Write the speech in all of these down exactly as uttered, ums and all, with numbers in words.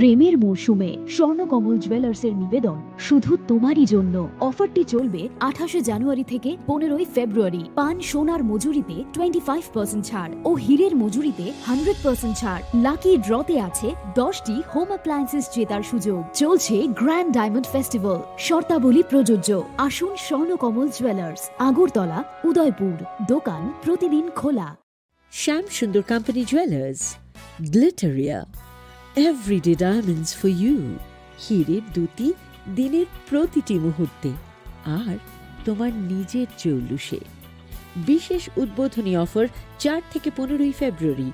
প্রেমের মৌসুমে স্বর্ণকমল জুয়েলার্সের নিবেদন শুধু তোমারই জন্য। অফারটি চলবে আঠাশে জানুয়ারি থেকে পনেরোই ফেব্রুয়ারি। পান সোনার মজুরিতে টোয়েন্টি ফাইভ পার্সেন্ট ছাড় ও হীরের মজুরিতে হান্ড্রেড পার্সেন্ট ছাড়। লাকি ড্রতে আছে দশটি হোম অ্যাপ্লায়েন্সেস জেতার সুযোগ। চলছে গ্র্যান্ড ডায়মন্ড ফেস্টিভ্যাল, শর্তাবলী প্রযোজ্য। আসুন স্বর্ণকমল জুয়েলার্স, আগরতলা, উদয়পুর। দোকান প্রতিদিন খোলা। Shyam Sundar company jewellers, Glitteria, everyday diamonds for you. হীরের দ্যুতি দিনের প্রতিটি মুহূর্তে, আর তোমার নিজের জৌলুসে। বিশেষ উদ্বোধনী অফার চার থেকে পনেরোই ফেব্রুয়ারি।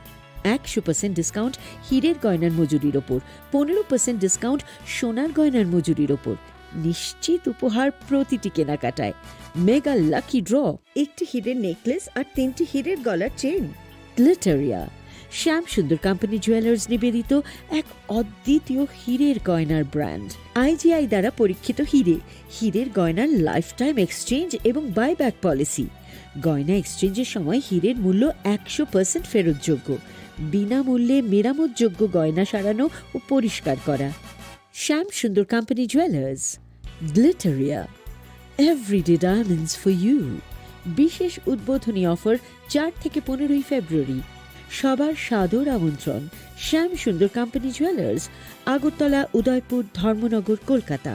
একশো পার্সেন্ট ডিসকাউন্ট হীরের গয়নার মজুরির ওপর, পনেরো পার্সেন্ট ডিসকাউন্ট সোনার গয়নার মজুরির ওপর। নিশ্চিত উপহার প্রতিটি কেনাকাটায়। মেগা লাকি ড্র, একটি হীরের নেকলেস আর তিনটি হীরের গলার চেইন। গ্লিটারিয়া, শ্যাম সুন্দর কোম্পানি জুয়েলার্স নিবেদিত এক অদ্বিতীয় হীরের গয়নার ব্র্যান্ড। আইজিআই দ্বারা পরীক্ষিত হীরে, হীরের গয়নার লাইফ টাইম এক্সচেঞ্জ এবং বাইব্যাক পলিসি। গয়না এক্সচেঞ্জের সময় হীরের মূল্য একশো পার্সেন্ট ফেরতযোগ্য। বিনামূল্যে মেরামতযোগ্য গয়না সারানো ও পরিষ্কার করা। Shyam Sundar company jewellers, Glitteria, everyday diamonds for you. বিশেষ উদ্বোধনী অফার চার থেকে পনেরোই ফেব্রুয়ারি। সবার সাদর আমন্ত্রণ। শ্যাম সুন্দর কোম্পানি জুয়েলার্স, আগরতলা, উদয়পুর, ধর্মনগর, কলকাতা।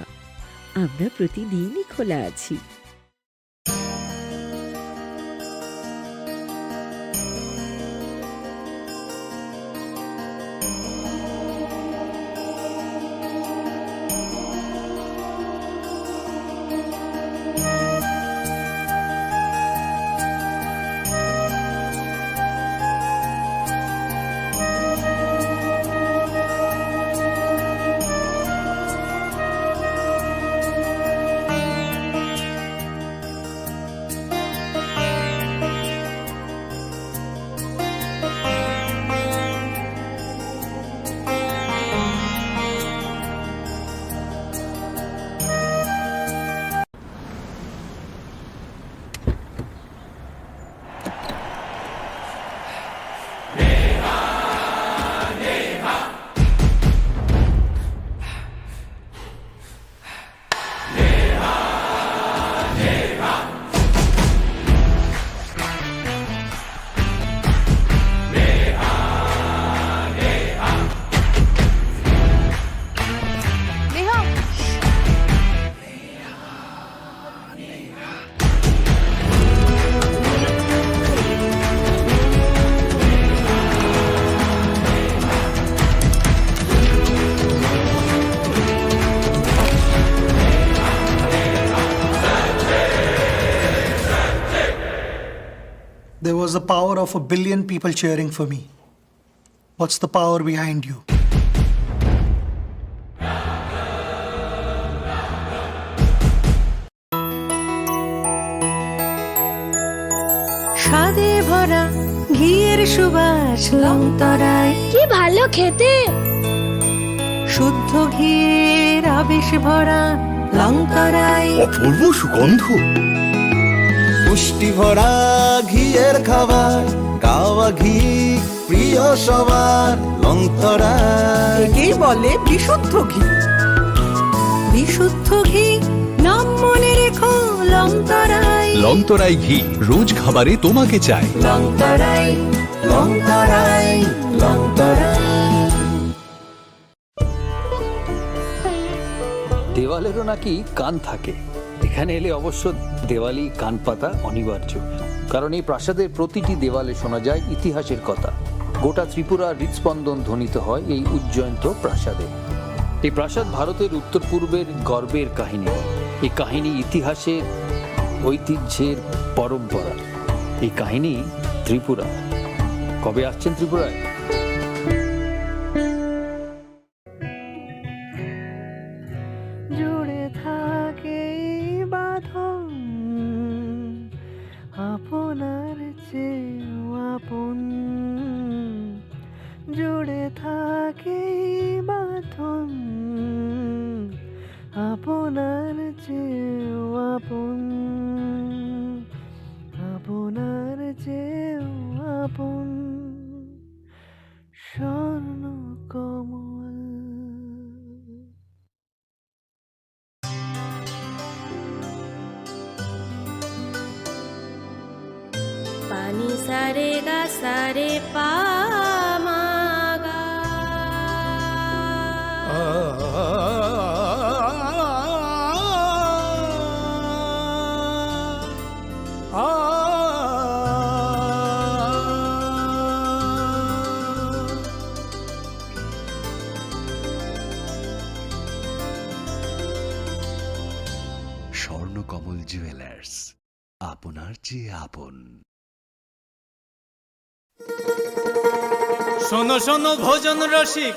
আমরা প্রতিদিনই খোলা আছি। There was the power of a billion people cheering for me. What's the power behind you? স্বাদে ভরা ঘিয়ের সুবাস লংতরাই। কি ভালো খেতে। শুদ্ধ ঘিয়ের আবেশ ভরা লংতরাই। অপূর্ব সুগন্ধ। পুষ্টি ভরা ঘিয়ের খাবার, কাওয়া ঘি প্রিয় সবার লংতরাই। একেই বলে বিশুদ্ধ ঘি। বিশুদ্ধ ঘি, নাম মনে রেখো, লংতরাই। লংতরাই ঘি, রোজ খাবারে তোমাকে চাই। লংতরাই, লংতরাই, লংতরাই। দেওয়ালেরও নাকি কান থাকে। এখানে এলে অবশ্য দেওয়ালি কান পাতা অনিবার্য, কারণ এই প্রাসাদের প্রতিটি দেওয়ালে শোনা যায় ইতিহাসের কথা। গোটা ত্রিপুরার হৃদস্পন্দন ধ্বনিত হয় এই উজ্জয়ন্ত প্রাসাদে। এই প্রাসাদ ভারতের উত্তর পূর্বের গর্বের কাহিনী। এই কাহিনী ইতিহাসের, ঐতিহ্যের পরম্পরা। এই কাহিনী ত্রিপুরা। কবে আসছেন ত্রিপুরায়? জুড়ে থাকে এই বাঁধন আপনার চেয়েও আপন। জুড়ে থাকে এই বাঁধন আপনার চেয়েও আপন, আপনার চেয়েও আপন। Swarnakamal. Ni sa re ga sa re pa ma ga. Swarnakamal jewellers, আপনার চেয়ে আপন। শোনো শোনো ভোজন রসিক,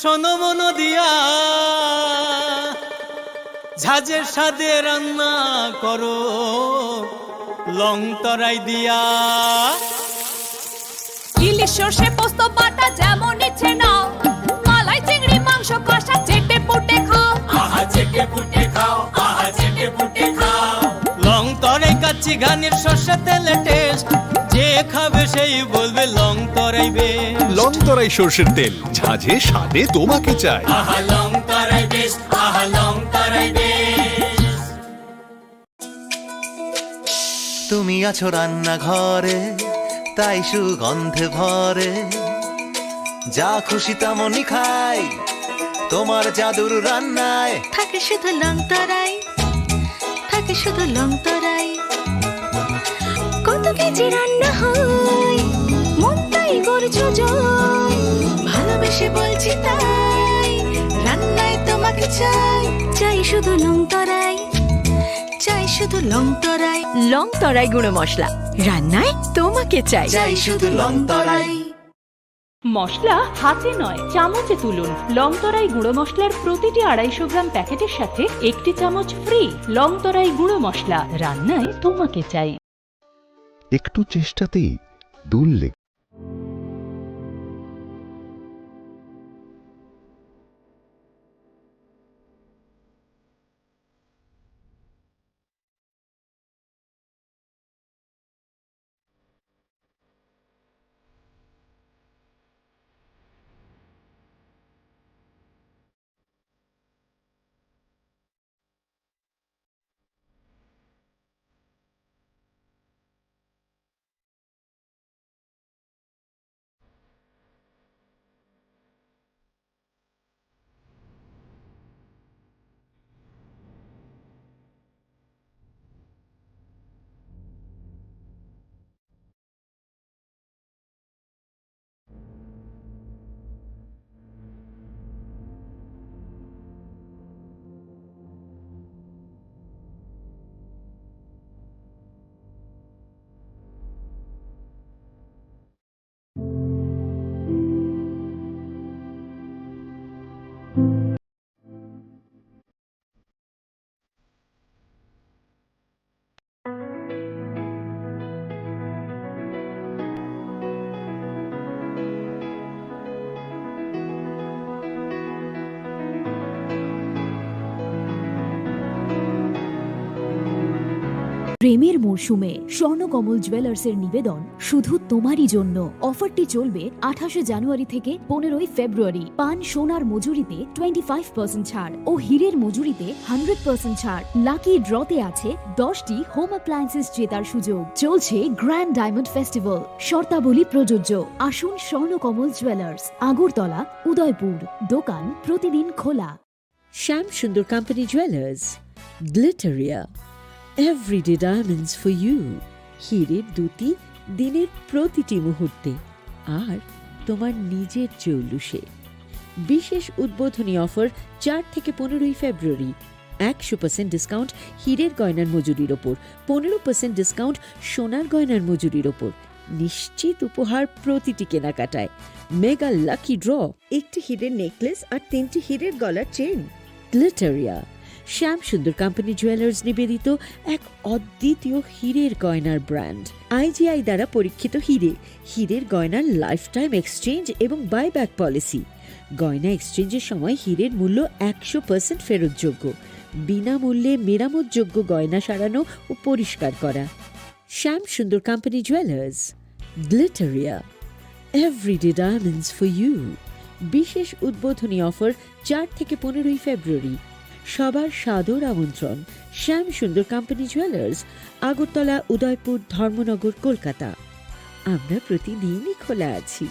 শোনো মন দিয়া, ঝাঁঝের স্বাদে রান্না করো লং তরাই দিয়া। ইলিশ সর্ষে পোস্ত বাটা যেমন ইচ্ছে নাও, মালাই চিংড়ি মাংস কষা চেটে পুটে খাও। আহা চেটে পুটে খাও, আহা চেটে পুটে খাও। লং তরাই কাচ্চি ঘানির সর্ষে তেলে টেস্ট, যে খাবে সেই বলবে লং তরাই বেস্ট। লং তরাই সর্ষের তেল, ঝাঁঝে স্বাদে তোমাকে চাই। আহা লং তরাই বেস্ট, আহা লং তরাই বেস্ট। তুমি আছো রান্নাঘরে, তাই সুগন্ধে ভরে। যা খুশি তেমনই খাই, তোমার জাদুর রান্নায়। থাকে শুধু লং তরাই, থাকে শুধু লং তরাই। কত কেজি রান্না হয়, মন তাই করছো জয়। ভালোবেসে বলছি তাই, রান্নায় তোমাকে চাই। চাই শুধু লং তরাই, চাই শুধু লং তরাই। লং তরাই গুঁড়ো মশলা, রান্নায় তোমাকে চাই। চাই শুধু লং তরাই। মশলা হাতে নয়, চামচে তুলুন। লং তরাই গুঁড়ো মশলার প্রতিটি আড়াইশো গ্রাম প্যাকেটের সাথে একটি চামচ ফ্রি। লং তরাই গুঁড়ো মশলা, রান্নায় তোমাকে চাই। একটু চেষ্টাতেই দূর লেগে। প্রেমের মরশুমে স্বর্ণকমল জুয়েলার্সের নিবেদন শুধু তোমারই জন্য। অফারটি চলবে আঠাশে জানুয়ারি থেকে পনেরোই ফেব্রুয়ারি। পান সোনার মজুরিতে টোয়েন্টি ফাইভ পার্সেন্ট ছাড় ও হীরের মজুরিতে হান্ড্রেড পার্সেন্ট ছাড়। লাকি ড্রতে আছে দশটি হোম অ্যাপ্লায়েন্সেস জেতার সুযোগ। চলছে গ্র্যান্ড ডায়মন্ড ফেস্টিভ্যাল, শর্তাবলী প্রযোজ্য। আসুন স্বর্ণকমল জুয়েলার্স, আগরতলা, উদয়পুর। দোকান প্রতিদিন খোলা। Shyam Sundar company jewellers, Glitteria, everyday diamonds for you. হীরের দ্যুতি দিনের প্রতিটি মুহূর্তে, আর তোমার নিজের জৌলুসে। বিশেষ উদ্বোধনী অফার চার থেকে পনেরোই ফেব্রুয়ারি। একশো পার্সেন্ট ডিসকাউন্ট হীরের গয়নার মজুরির ওপর, পনেরো পার্সেন্ট ডিসকাউন্ট সোনার গয়নার মজুরির ওপর। নিশ্চিত উপহার প্রতিটি কেনাকাটায়। মেগা লাকি ড্র, একটি হীরের নেকলেস আর তিনটি হীরের গলার চেন। গ্লিটারিয়া, শ্যাম সুন্দর কোম্পানি জুয়েলার্স নিবেদিত এক অদ্বিতীয় হীরের গয়নার ব্র্যান্ড। আইজিআই দ্বারা পরীক্ষিত হীরে, হীরের গয়নার লাইফ টাইম এক্সচেঞ্জ এবং বাইব্যাক পলিসি। গয়না এক্সচেঞ্জের সময় হীরের মূল্য একশো পার্সেন্ট ফেরতযোগ্য, বিনামূল্যে মেরামতযোগ্য গয়না সারানো ও পরিষ্কার করা। Shyam Sundar company jewellers, Glitteria, everyday diamonds for you. বিশেষ উদ্বোধনী অফার চার থেকে পনেরোই ফেব্রুয়ারি। সবার সাদর আমন্ত্রণ শ্যাম সুন্দর কোম্পানি জুয়েলার্স, আগরতলা, উদয়পুর, ধর্মনগর, কলকাতা। আমরা প্রতিদিনই খোলা আছি।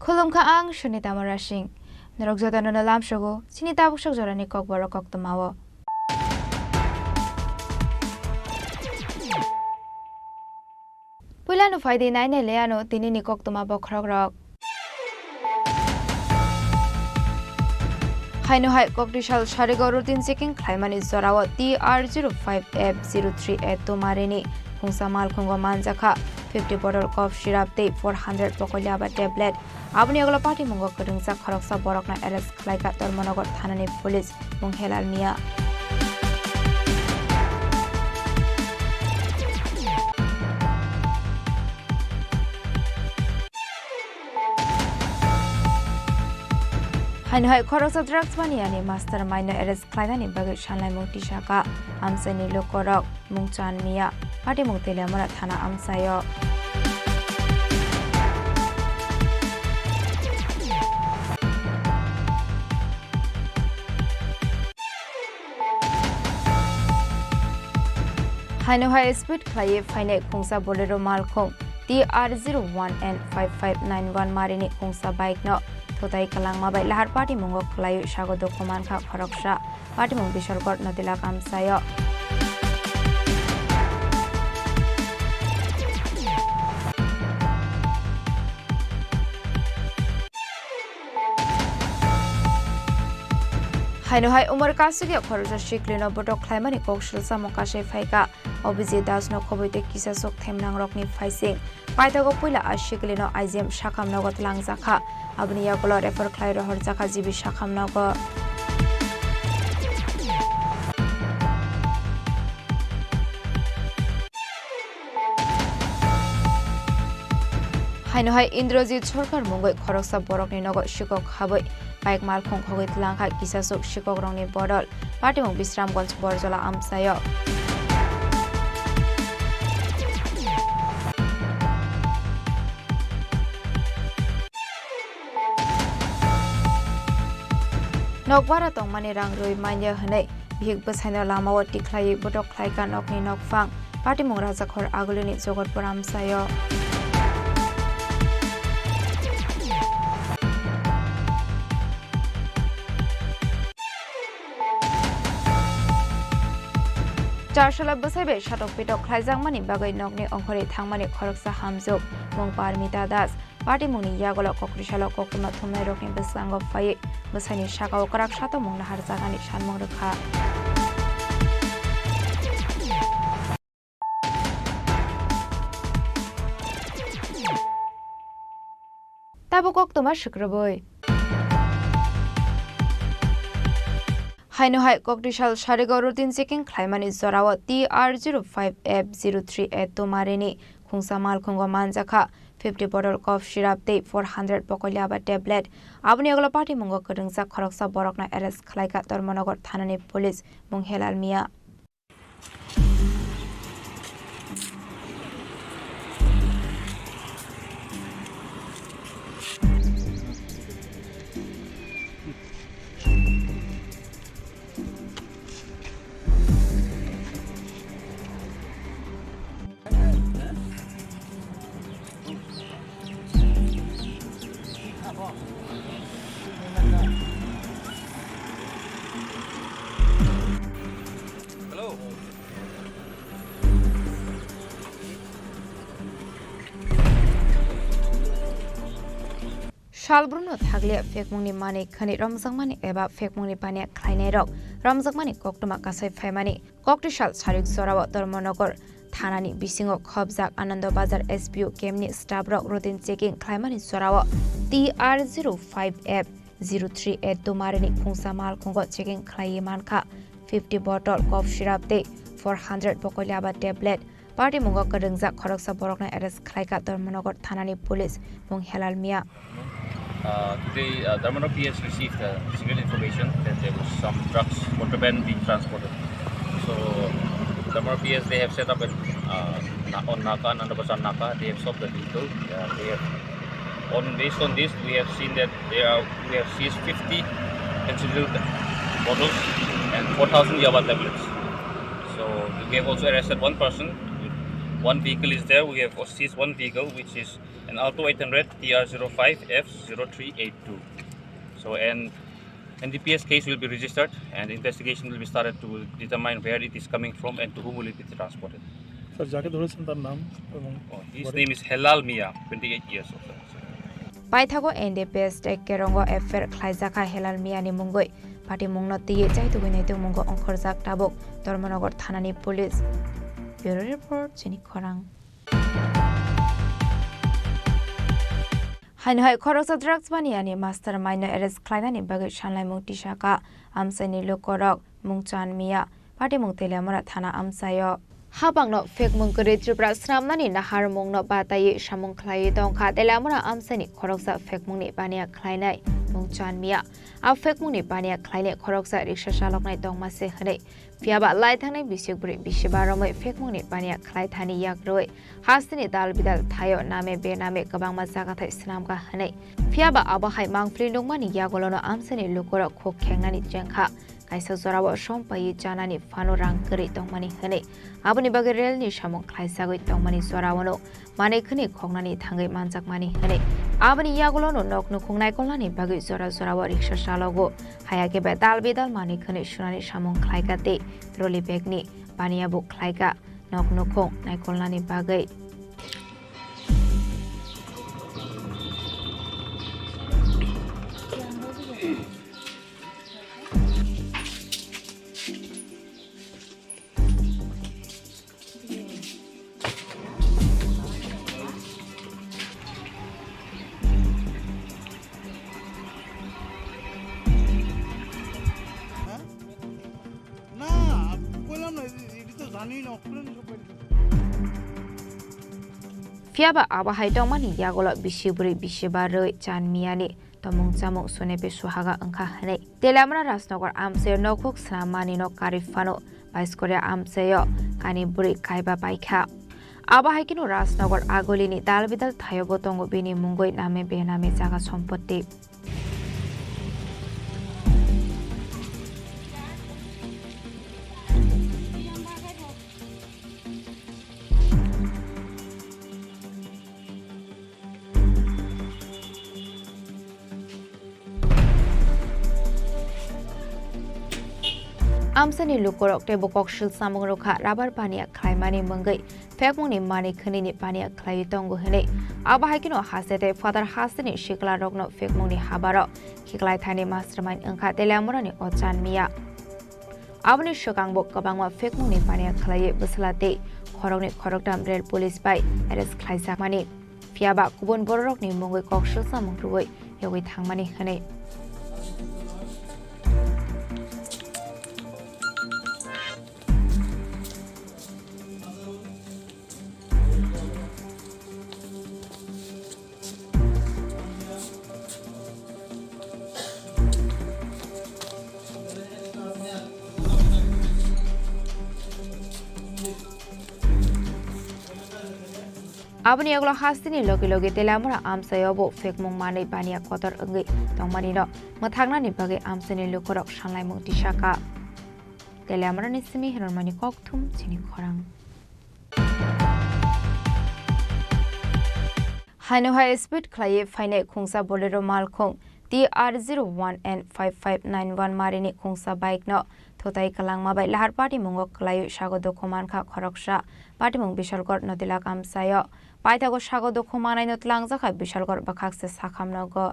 Khulumkha, ang Sunita Murasing. Norok jotono no lamsogo chini tabuk sok jorani kokborok koktwmao. Puilano phaidi nainai le ano tinini koktwma bokhorokrok. Haino hai koktisal sarigo routine checking khlaimani jorao T R zero five F zero three A Tomarini khungsa malkhungo manjakha fifty bottle cough syrup tei four hundred pokolyaba tablet. Aboni yagulo patimungo kwrwngjak khoroksa borokno arrest khlaikha Dharmanagar thanani police, mung Helal Mia. Haino hai khoroksa drugs maniyani mastermind no arrest khlainani bagwi sanlaimung tisaka amchaini lukorok, mung Chan Mia, patimung Teliamura thana amchaio. Haino hai speed khlaiwi phainai khungsa Bolero malkhung T R zero one N five five nine one marini khungsa bike no thutai kwlangma bai lahar patimungo khlaiwi sago dukhu mankha khoroksa. Patimung Bisalkot no tilak amchaio. Haino hai umor kasugya khoroksa siklino botok khlaimani kok sil samung kasai phaikha. Obijit Das no khoboi tei kisa sok themnang rokni phaising. Paithago puila a siklino I G M sakham nogo twlangjakha. Aboni yagulo refer khlai rohorjakha G B sakham nogo. Haino hai Indrajit Sarkar mungwi khoroksa borokni nogo sikok habwi bike malkhung khogwi twlangkha kisasuk sikokrokni bodol. Patimung Bisramganj Borjola amchaio. Nokbara tongmani rang rwi manya hwnwi bihik bwsaino lamao tikhlaiwi botok khlaikha nokni nokphang. Patimung Rajakhor agulini Jogodpur amchaio. Charsala bwsai bai satok pitok khlaijakmani bagwi nokni ongkhorwi thangmani khoroksa hamjwk, mung Parmita Das. Patimungni yagulo kokrisalo koktwma thumnairokni bwskango phaiwi bwsaini sakao kwrak satok mung naharjaknani sanmung rwkha. Tabuk koktwma swkrwbwi. Haino hai koktisal sarigo routine checking khlaimani jorao T R zero five F zero three A Tomarini khungsa malkhungo manjakha. fifty bottle cough syrup tei four hundred bokolia ba tablet. Aboni ulo patimungo kwrwngjak khoroksa borokno arrest khlaikha Dharmanagar thanani police, mung Helal Mia. Hello. Salbrumno thakliya phekmungni manwi khani romjakmani eba phekmungni baniya khlainairok romjakmani koktwma kasai phaimani. Koktwsal sarik jorao Dharmanagar thanani bisingo khobjak Anando Bazar S P O campni staff rok routine checking khlaimani jorao T R zero five F zero three eight Dumarini khungsa malkhungo checking khlaiwi mankha fifty bottle cough syrup tei four hundred bokolia ba tablet. Patimungo kwrwngjak khoroksa borokno arrest khlaikha Dharmanagar thanani police, mung Helal Mia. Uh, today, uh, Dharmanagar P S received a single information that there was some drugs contraband being transported. So, Dharmanagar P S, they have set up an, uh, na-, on Naka, Anando Bazar Naka. They have stopped the vehicle. Uh, they have, on, based on this, we have seen that they are, we have seized fifty concealed bottles and four thousand yaba tablets. So, we have also arrested one person. One vehicle is there. We have seized one vehicle, which is an Alto eight hundred T R zero five F zero three eight two. So, an N D P S case will be registered and investigation will be started to determine where it is coming from and to whom will it be transported. Sir, যাকে ধরেছেন তার নাম এবং Oh, his name is Helal Mia, twenty-eight years of age. Paithago N D P S tei Kerongo F I R khlaijakha Helal Miani mungwi. Patimungno twiwi chaitugwi naitugmungo ongkhorjak tabuk Dharmanagar thanani police. Bureau report, chini khorang. Haino hai khoroksa drugs baniyani mastermind no arrest khlainani bagwi sanlaimung tisaka amchaini lukorok, mung Chan Mia, patimung Teliamura thana amchaio. Habangno phekmung kwrwi Tripura snamnani naharmungno bataiwi samung khlaiwi tongkha Teliamura amchaini khoroksa phekmungni baniya khlainai, mung Chan Mia. A phekmungni baniya khlainai khoroksa riksa chaloknai tongma se hwnwi. Phiyaba lai thangnai bisik bwrwi bisi ba romwi phekmungni baniya khlai thani yak rwui hasteni dal bidal thaio name be name kwbangma jagathai swnamkha hwnwi. Phiyaba abo hai mangpili nukmani yagulono amchaini lukurok khuk khengnani chengkha. Kaisa jorao som paiwi chanani phano rang kwrwi tongmani hwnwi. Aboni bagwi relni samung khlaisagwi tongmani joraono manwi khwnwi khoknani thangwi manjakmani hwnwi. Aboni yagulono nok nukhung naikolnani bagwi jora jorao riksa chalogo. Haya khe bai dal bidal manwi khwnwi sunani samung khlaikha tei trolley bag ni baniya bo khlaikha nok nukhung naikolnani bagwi. না, কইলাম না, এটি, এটি তো জানি না, অফলাইনে সব বাড়িতে। Phiyaba abo hai tongmani yagulo bisi bwrwi bisi ba rwi Chan Miyani tomung chamung sunepe suhaga wngkha hwnwi. Teliamura Rajnagar amchaio nokhuk swnam manino karwi phano Baiskoria amchaio kani bwrwi kaiba paikha. Abo hai kheno Rajnagar agulini dal bidal thaio bo tongo bini mungwi name bename jaga sompotti. Amchaini lukurok teibo koksil samung rwkha rubber baniya khlaimani mungwi phekmungni manwi khwnwini baniya khlaiwi tongo hwnwi. Abo hai kheno haste tei phatar hasteni siklarokno phekmungni habaro khiklai thani mastermind wngkha Teliamurani o Chan Miya. Aboni swkangbo kwbangma phekmungni baniya khlaiwi bwsla tei khoroknwi khoroktham rel police bai arrest khlaijakmani. Phiyaba kubun bororokni mungwi koksil samung rwui yogwi thangmani hwnwi. Aboni yagulo hasteni logi logi Teliamura amchaio bo phekmung manwi baniya kotor wngwi tongmani no mwthangnani bagwi amchaini lukurok sanlaimung tisaka. Teliamurani simi hinormani kokthum chini khorang. Haino hai speed khlaiwi phainai khungsa Bolero malkhung T R zero one N five five nine one marini khungsa bike no thutai kwlangma bai lahar patimungo kwlaiwi sago dukhu mankha khoroksa. Patimung Bishalgarh Nodilak amchaio. Paithago sago dukhu manai no tlangjak hai Bishalgarh bwkhakse sakham nogo.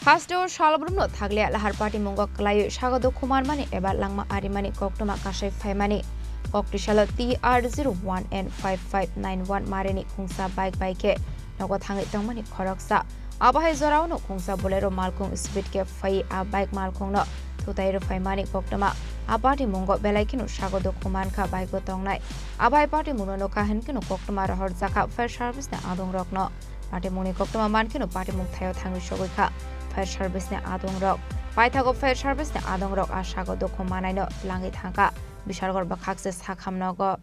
Hasteo salbrumno thakliya lahar patimungo kwlaiwi sago dukhu manmani eba langma arimani koktwma kasai phaimani. Koktisalo T R zero one N five five nine one marini khungsa bike bai khe nogo thangwi tongmani khoroksa. Abo hai jorao no khungsa Bolero malkhung speed khe phai a bike malkhungno thutai rwphaimani koktwma. A patimungo belai kheno sago dukhu mankha bike bo tongnai. Abo hai patimungno nokha hinkheno koktwma rohorjakha fire service ni adongrokno. Patimungni koktwma mankheno patimung thaio thangwi sogwi kha fire service ni adongrok. Paithago fire service ni adongrok a sago dukhu manaino langwi thangkha Bishalgarh bwkhakse sakham nogo.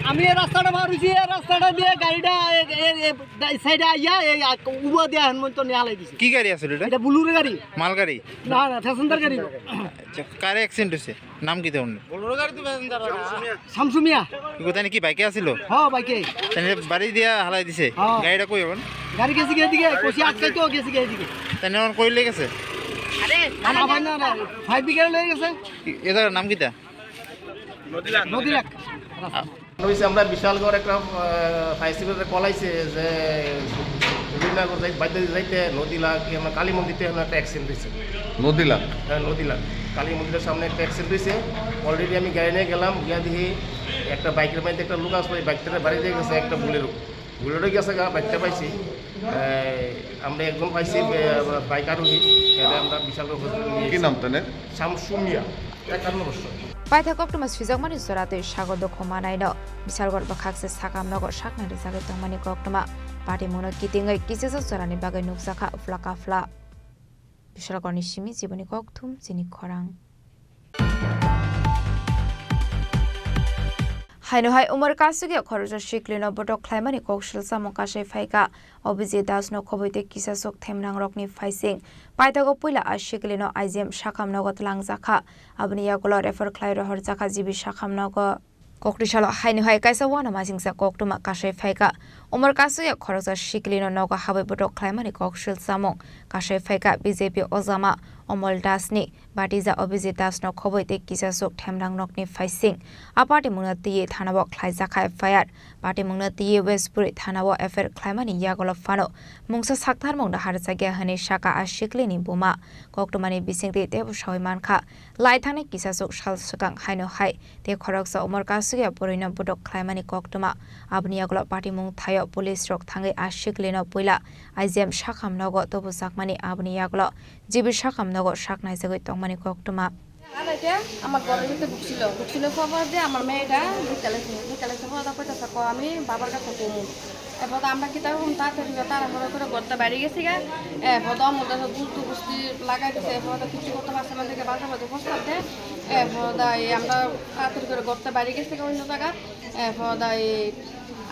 আমি এই রাস্তাটা বার হইছি, এই রাস্তাটা দিয়ে গাড়িটা এ, এ, এ, এই সাইডে আইয়া এই আ-, উবা দিয়ে এখন পর্যন্ত নিয়ে হালাই দিছে। কি গাড়ি আছিল এটা? এটা বুলুরো গাড়ি। মালগাড়ি? না, না, প্যাসেঞ্জার গাড়ি। আচ্ছা, কারে অ্যাক্সিডেন্ট হইছে? নাম কি তোর? শামসু মিয়া। কি কোথায় নাকি বাইকে আছিল? হ্যাঁ, বাইকে। তাহলে বাড়ি দিয়া হালাই দিছে। হ্যাঁ। গাড়িটা কই এখন? গাড়ি গেছে গিয়ে এদিকে, কষি আটকাই তো গেছে গিয়ে এদিকে। তাহলে এখন কই লই গেছে? আরে, না, না, না, না, ফায়ার ব্রিগেড লই গেছে। কি, এটার নাম কিতা? নদীলাক। নদীলাক। আ- হইছে আমরা বিশালগড় একটা, আহ, ফায়ার সার্ভিসে কল আইছে যে হরিণাগর যাই-, বাইতে যাইতে নদীলাক, কি আমরা কালী মন্দির থেকে একটা অ্যাক্সিডেন্ট হয়েছে। নদীলাক? হ্যাঁ, নদীলাক। কালী মন্দিরের সামনে একটা অ্যাক্সিডেন্ট হয়েছে। Already আমি গাড়ি নিয়ে গেলাম, গিয়া দেখি একটা বাইকের মধ্যে একটা লোক আসলো, এই বাইকটারে বাড়ি দিয়ে গেছে একটা বুলেরো। বুলেরো গেছে গা, বাইকটা পাইছি। এই, আমরা একজন পাইছি, এ, বাইক আরোহী, এটা আমরা বিশালগড় হসপিটালে নিয়ে কি গেছি। নাম তাদের? শামসু মিয়া, একান্ন বছর। Paithak koktwma swijakmani jora tei sago dukhu manaino Bishalgarh bwkhakse sakam nogo saknai rijagwi tongmani koktwma. Patimungno kitingwi kisijak jorani bagwi nukjakha uphla kaphla. Bishalgarhni simi jiboni kokthum chini khorang. Haino hai umor kasugya khoroksa siklino botok khlaimani kok silsamung kasai phaikha. Obijit Dasno khoboi tei kisasuk themrangrokni phaising. Paithago puila a siklino I G M sakham nogo twlangjakha. Aboni yagulo refer khlai rohorjakha G B sakham nogo. Koktisalo haino hai kaisa uanama singsa koktwma kasai phaikha. Umor kasugya khoroksa siklino nogo habwi botok khlaimani kok silsamung kasai phaikha B J P ojama Omol Dasni. Batija Obijit Dasno khoboi tei kisasuk themrangrokni phaising. A patimungno twiwi thanao khlaijakha F I R. Patimungno twiwi Westpuri thanao F I R khlaimani yagulo phano mungsa saktharmung daharjakya hwnwi sakha a siklini buma. Koktwmani bisingtwi teibo sawi mankha. Lai thangnai kisasuk sal swkang haino hai tei khoroksa umor kasugya bwrwino botok khlaimani koktwma. Aboni yagulo patimung thaio police rok thangwi a siklino puila I G M sakham nogo tubujakmani aboni yagulo G B sakham nogo saknaijagwi tongmani koktwma. আর এটা আমার ঘরের ভিতরে ঢুকছিল, ঢুকছিল পর পর দিয়ে আমার মেয়েটা বিকালে ছিল, বিকালে এসে পর তারপর চাচা কো আমি বাবার কাছে কমু। এরপর তো আমরা কি তারকম তাড়াতাড়ি করে তাড়াহুড়ো করে ঘরতে বাইরে গেছি গা। এরপর তো আমার কাছে গুলতু গুস্তি লাগাই দিছে, এরপর তো কিছু করতে পারছে না, দেখে বাসা বাজে প্রস্তাব দেয়। এরপর দা এই আমরা তাড়াতাড়ি করে ঘরতে বাইরে গেছি গা অন্য জায়গা। এরপর দা এই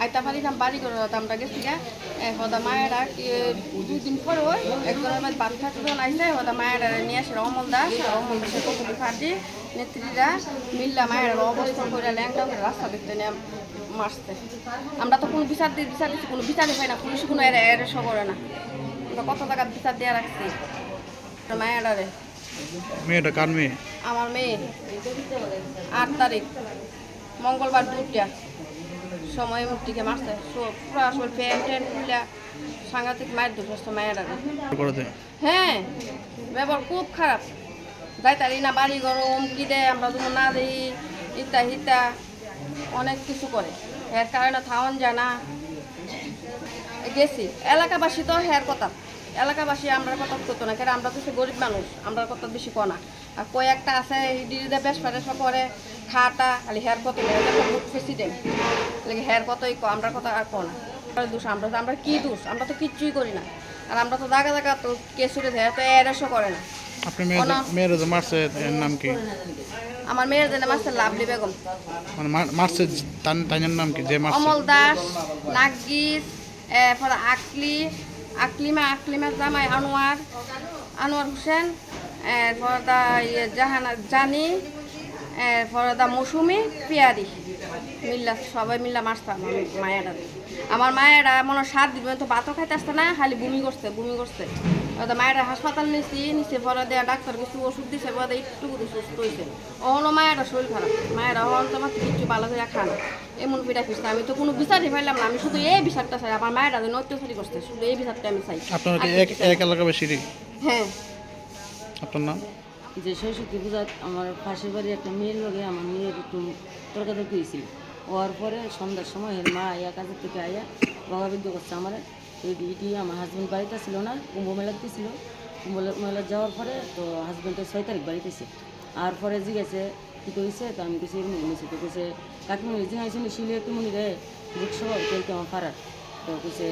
আইতা পারি না, বাড়ি করে আমরা গেছি গা। এ, হদা মায়েরা কি, দুই দিন পরে ওই একজনের বাড়ি ভাত খাইতে যখন আইসে, হদা মায়েরা নিয়ে আসে অমল দাস, আর অমল দাসের কতগুলি পার্টি নেত্রীরা মিল্লা মায়েরা অবস্থা করে ল্যাংটা করে রাস্তা দেখতে নিয়ে মারছে। আমরা তো কোনো বিচার দিই, বিচার দিচ্ছি, কোনো বিচারই পাই না, পুলিশ কোনো এর, এর এসে করে না। আমরা কত জায়গার বিচার দিয়ে রাখছি মায়েরারে। মেয়েটা কার মেয়ে? আমার মেয়ে। আট তারিখ মঙ্গলবার দুইটা সময় মুক্তিকে মারছে। সব পুরা শরীর প্যান্ট ট্যান্ট খুলে সাংঘাতিক মায়ের দুর্গস্ত মায়ের আগে। করে দে। হ্যাঁ, ব্যবহার খুব খারাপ। যাই তারি না বাড়ি ঘর হুমকি দেয়, আমরা যেমন না দেই, ইতা হিতা অনেক কিছু করে। এর কারণে থাউন যায় না। গেছি। এলাকাবাসী তো হের কথা। এলাকাবাসী আমরার কথা করতো না, কারণ আমরা তো সে গরিব মানুষ, আমরার কথা বেশি কয় না। আর কয়েকটা আছে, এই দিদিদের বেশ পারে সব করে খাটা, খালি হের কত নেই, এটা তো বুথ প্রেসিডেন্ট। লাগে হের কতই ক, আমরার কথা আর কয় না। আমরার দোষ, আমরা তো, আমরা কি দোষ? আমরা তো কিচ্ছুই করি না। আর আমরা তো জায়গা জায়গা তো কেস উঠে দেয়, তো অ্যারেস্টও করে না। আপনার মেয়ের যে, ওনা- মেয়ের যে মারছে, এর নাম কি? আমার মেয়ের যে নাম আছে লাভলি বেগম। মানে মার-, মারছে, তার, তার নাম কি? যে মারছে? অমল দাস, নার্গিস, এরপর আকলি, আকলিমা, আকলিমার জামাই আনোয়ার, আনোয়ার হোসেন, এরপর দা ইয়ে জাহানা জানি, এরপর দা মৌসুমি, পিয়ারি, মিল্লা, সবাই মিল্লা মারছে আমার মায়েরা। আমার মায়েরা মনে হয় সাত দিন পর্যন্ত ভাতও খাইতে আসতে না, খালি বমি করছে, বমি করছে। ওটা মায়েরা হাসপাতাল নিছি, নিচে পরে দেয়া ডাক্তার কিছু ওষুধ দিছে, পরে একটু করে সুস্থ হয়েছে। অহনো মায়েরা শরীর খারাপ, মায়েরা অহন তোমার কিচ্ছু ভালো করে খায় না। এমন পিঠা পিঠা আমি তো কোনো বিচারই পাইলাম না, আমি শুধু এই বিচারটা চাই, আমার মায়েরা যেন অত্যাচারই করছে, শুধু এই বিচারটা আমি চাই। আপনারা কি আর এক, কিছু চাই এক না। এলাকাবাসীরই? হ্যাঁ। আপনার নাম? যে সরস্বতী পূজা আমার পাশের বাড়ি একটা মেয়ের লগে আমার মেয়ের একটু তর্কাতর্কি হয়েছিল। হওয়ার পরে সন্ধ্যার সময় এর মা আইয়া কাজের থেকে আইয়া বকাবকি করছে আমার। তো এটি, এটি আমার হাজব্যান্ড বাড়িতে ছিল না, কুম্ভ মেলাতে ছিল। কুম্ভ মেলা যাওয়ার পরে তো হাজব্যান্ডের ছয় তারিখ বাড়িতে এসে আর পরে জিজ্ঞাসে, "কিতা অইছে?" তো আমি কইছি, "এমনি এমনি অইছে।" তো কইছে, "কাকিমুনি জিগাইছো নি শিলে তুমুনি রে, বুঝছো? কেউ কেউ আমার পাড়ার।" তো কইছে,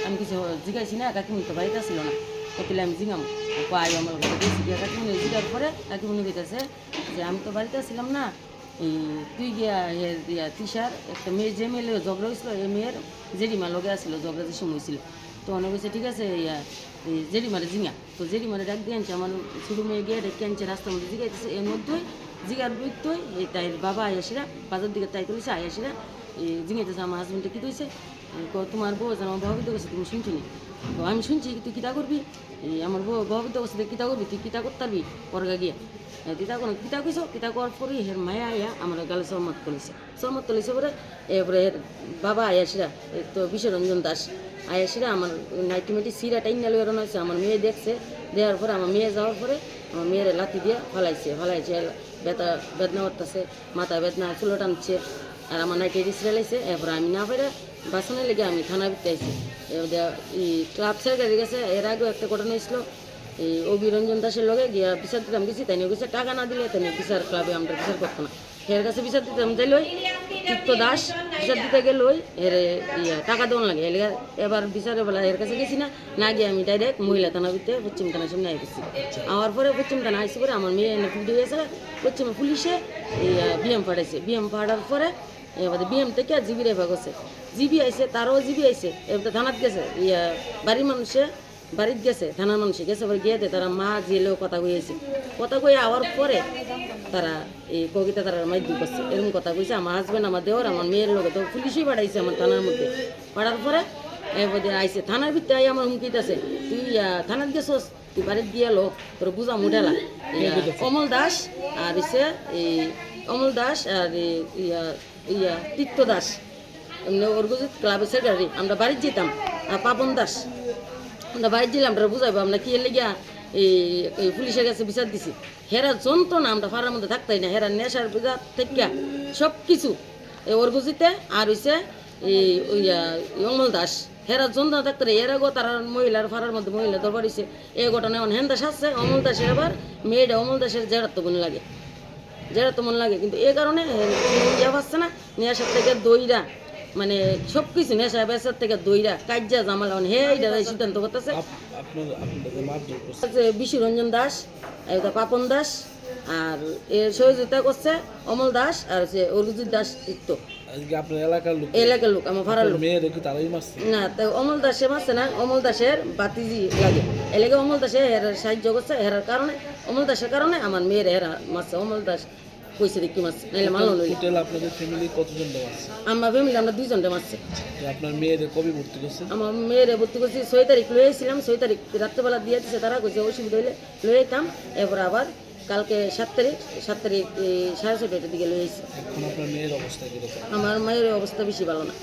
আমি কইছি, "ও, জিগাইছি না, কাকিমুনি তো বাড়িতে ছিল না।" তো তাহলে আমি জিগাম। তো আই আমার ঘরে গেছি গিয়া কাকিমুনি জিগার পরে কাকিমুনি কইতাছে যে, "আমি তো বাড়িতে ছিলাম না, এই তুই গিয়া হে, ইয়া, তিশার একটা মেয়ে, যে মেয়ে লগে ঝগড়া হয়েছিল, এই মেয়ের জেঠিমা লগে আসছিল, ঝগড়া যে সময় হয়েছিল।" তো অনেক কইছে, "ঠিক আছে, ইয়া, এই জেঠিমারে জিগা।" তো জেঠিমারে ডাক দিয়ে আনছে, আমার ছোটো মেয়ে গিয়ে ডেকে আনছে, রাস্তার মধ্যে জিগাইতেছে, এর মধ্যে জিগার ভিতরে এই তাইর বাবা আয়াসিরা, বাজার দিকে তাই তুলেছে, আয়াসিরা এই জিগাইতেছে, "আমার হাজব্যান্ডে কী কইছে?" "ক-, তোমার বউ যেন আমার বাবা বিদ্যুৎ গেছে, তুমি শুনছো নি?" "তো আমি শুনছি, তুই কিতা করবি? এই আমার বউ বাবা বিদ্যুৎ গেছে, তুই কিতা করবি? তুই কিতা করতে পারবি? ওর গা গিয়া।" এ, কিতা কোনো, কিতা কইছো? কিতা কর পরে হের মায়া আয়া আমার গালে চড় মারতে কইছে। চড় মারতে কইছে পরে, এরপরে এর বাবা আয়াসিরা, এ তো বিশ্বরঞ্জন দাস, আয়াসিরা আমার নাইটি মাইটি সিরা টাইনা লইয়া রওনা হয়েছে। আমার মেয়ে দেখছে, দেওয়ার পরে আমার মেয়ে যাওয়ার পরে আমার মেয়েরে লাথি দিয়ে ফালাইছে, ফালাইছে, ব্যথা, বেদনা করতেছে, মাথা বেদনা, চুলো টানছে, আর আমার নাইটি সিরা লাইছে। এরপরে আমি না পারে বাসনে লেগে আমি থানা ভিতরে আইছি। এবার এই ক্লাব সেক্রেটারির কাছে এর আগেও একটা ঘটনা হয়েছিল, এই অভিরঞ্জন দাসের লগে গিয়া বিচার দিতাম গেছি, তাই নিয়ে গেছে টাকা না দিলে তাই নিয়ে বিচার ক্লাবে আমরা বিচার করতো না। হের কাছে বিচার দিতাম যাইলই, চিত্ত দাস বিচার দিতে গেলই, এরে ইয়া টাকা দেওয়ান লাগে। এর লাগি এবার বিচারে বলা এর কাছে গেছি না, না গিয়ে আমি ডাইরেক্ট মহিলা থানা ভিতরে পশ্চিম থানার সামনে আই গেছি। আমার পরে পশ্চিম থানা আইসি পরে আমার মেয়ে এনে ফিরে গেছে, পশ্চিমে পুলিশে ইয়া বিএম পাঠাইছে। বিএম পাঠার পরে এবার বিএম থেকে জিবি রেফার করছে, জিবি আইছে, তারও জিবি আইছে, এবার থানাত গেছে, ইয়া বাড়ির মানুষে বাড়িত গেছে, থানার মানুষে গেছে, পরে গিয়ে দে তারা মা জেলেও কথা কইয়েছে। কথা কই আওয়ার পরে তারা এই কবিতা তারা মাইক দুই করছে, এরকম কথা কইছে। আমার হাজব্যান্ড, আমার দেওর, আমার মেয়ের লগে তো পুলিশই পাঠাইছে আমার থানার মধ্যে। পাঠার পরে এর মধ্যে আইছে, থানার ভিতরে আই আমার হুমকি দিতেছে, "তুই আহ, থানাত গেছস, তুই বাড়িত গিয়ে লো, তোর বুঝা মুঠেলা।" কে ইয়া, কইতাছে? অমল দাস, আর হচ্ছে এই অমল দাস আর এই ইয়া ইয়া, তীর্থ দাস, এমনি অর্ঘজিৎ ক্লাবের সেক্রেটারি, আমরা বাড়িত যেতাম, আর পাপন দাস, আমরা বাড়িত গেলে আমরা বুঝাইবো, আমরা কি এর লাগিয়া এই, এই পুলিশের কাছে বিচার দিছি। হেরা যন্ত্রণা, আমরা পাড়ার মধ্যে থাকতাই না, হেরা নেশার বিঘা থেকে সব কিছু, এই অর্ঘজিতে আর হইছে এই, ওই, আহ, এই অমল দাস, হেরা যন্ত্রণা থাকতে রে, এরা গো তারা মহিলার পাড়ার মধ্যে মহিলা দরবার হইছে, এই ঘটনা এখন হেন্দা সাজছে, অমল দাসের আবার মেয়েটা অমল দাসের জেঠাতো বোন লাগে। যেটা তো মনে লাগে, কিন্তু এ কারণে, এ, ইয়া পাচ্ছে না, নেশার থেকে দইরা, মানে, সব কিছু নেশা বেচার থেকে দইরা, কাজিয়া ঝামেলা, মানে, হে, এটা সিদ্ধান্ত করতেছে। আপ-, আপনার, আপনাদের মারধর করছে? আছে বিশ্বরঞ্জন দাস, এটা পাপন দাস, আর এর সহযোগিতা করছে অমল দাস আর হচ্ছে অরিজিৎ দাস তীর্থ। আজকে আপনার এলাকার লোক? এলাকার লোক, আমার পাড়ার লোক। মেয়েরে কি তারাই মারছে? না, তো অমল দাসে মারছে না, অমল দাসের বাতিজি লাগে। এলাকা অমল দাসে হেরার সাহায্য করছে, হেরার কারণে, অমল দাসের কারণে আমার মেয়ের হেরা মারছে। অমল দাস কইছে দেখি মারছে, নাইলে মারলো নইলে। টোটাল আপনাদের ফ্যামিলি কতজনকে মারছে? আমার ফ্যামিলি আমরা দুইজনকে মারছে। তো আপনার মেয়েরে কবে ভর্তি করছেন? আমার মেয়েরে ভর্তি করছি ছয় তারিখ লই আইছিলাম, ছয় তারিখ রাত্রেবেলা দিয়ে দিছে তারা, কইছে অসুবিধা হইলে লই আইতাম। এরপর আবার কালকে সাত তারিখ, সাত তারিখ এই সাড়ে ছয়টার দিকে লই আইছি। এখন আপনার মেয়ের অবস্থা কিরকম? আমার মেয়ের অবস্থা বেশি ভালো না।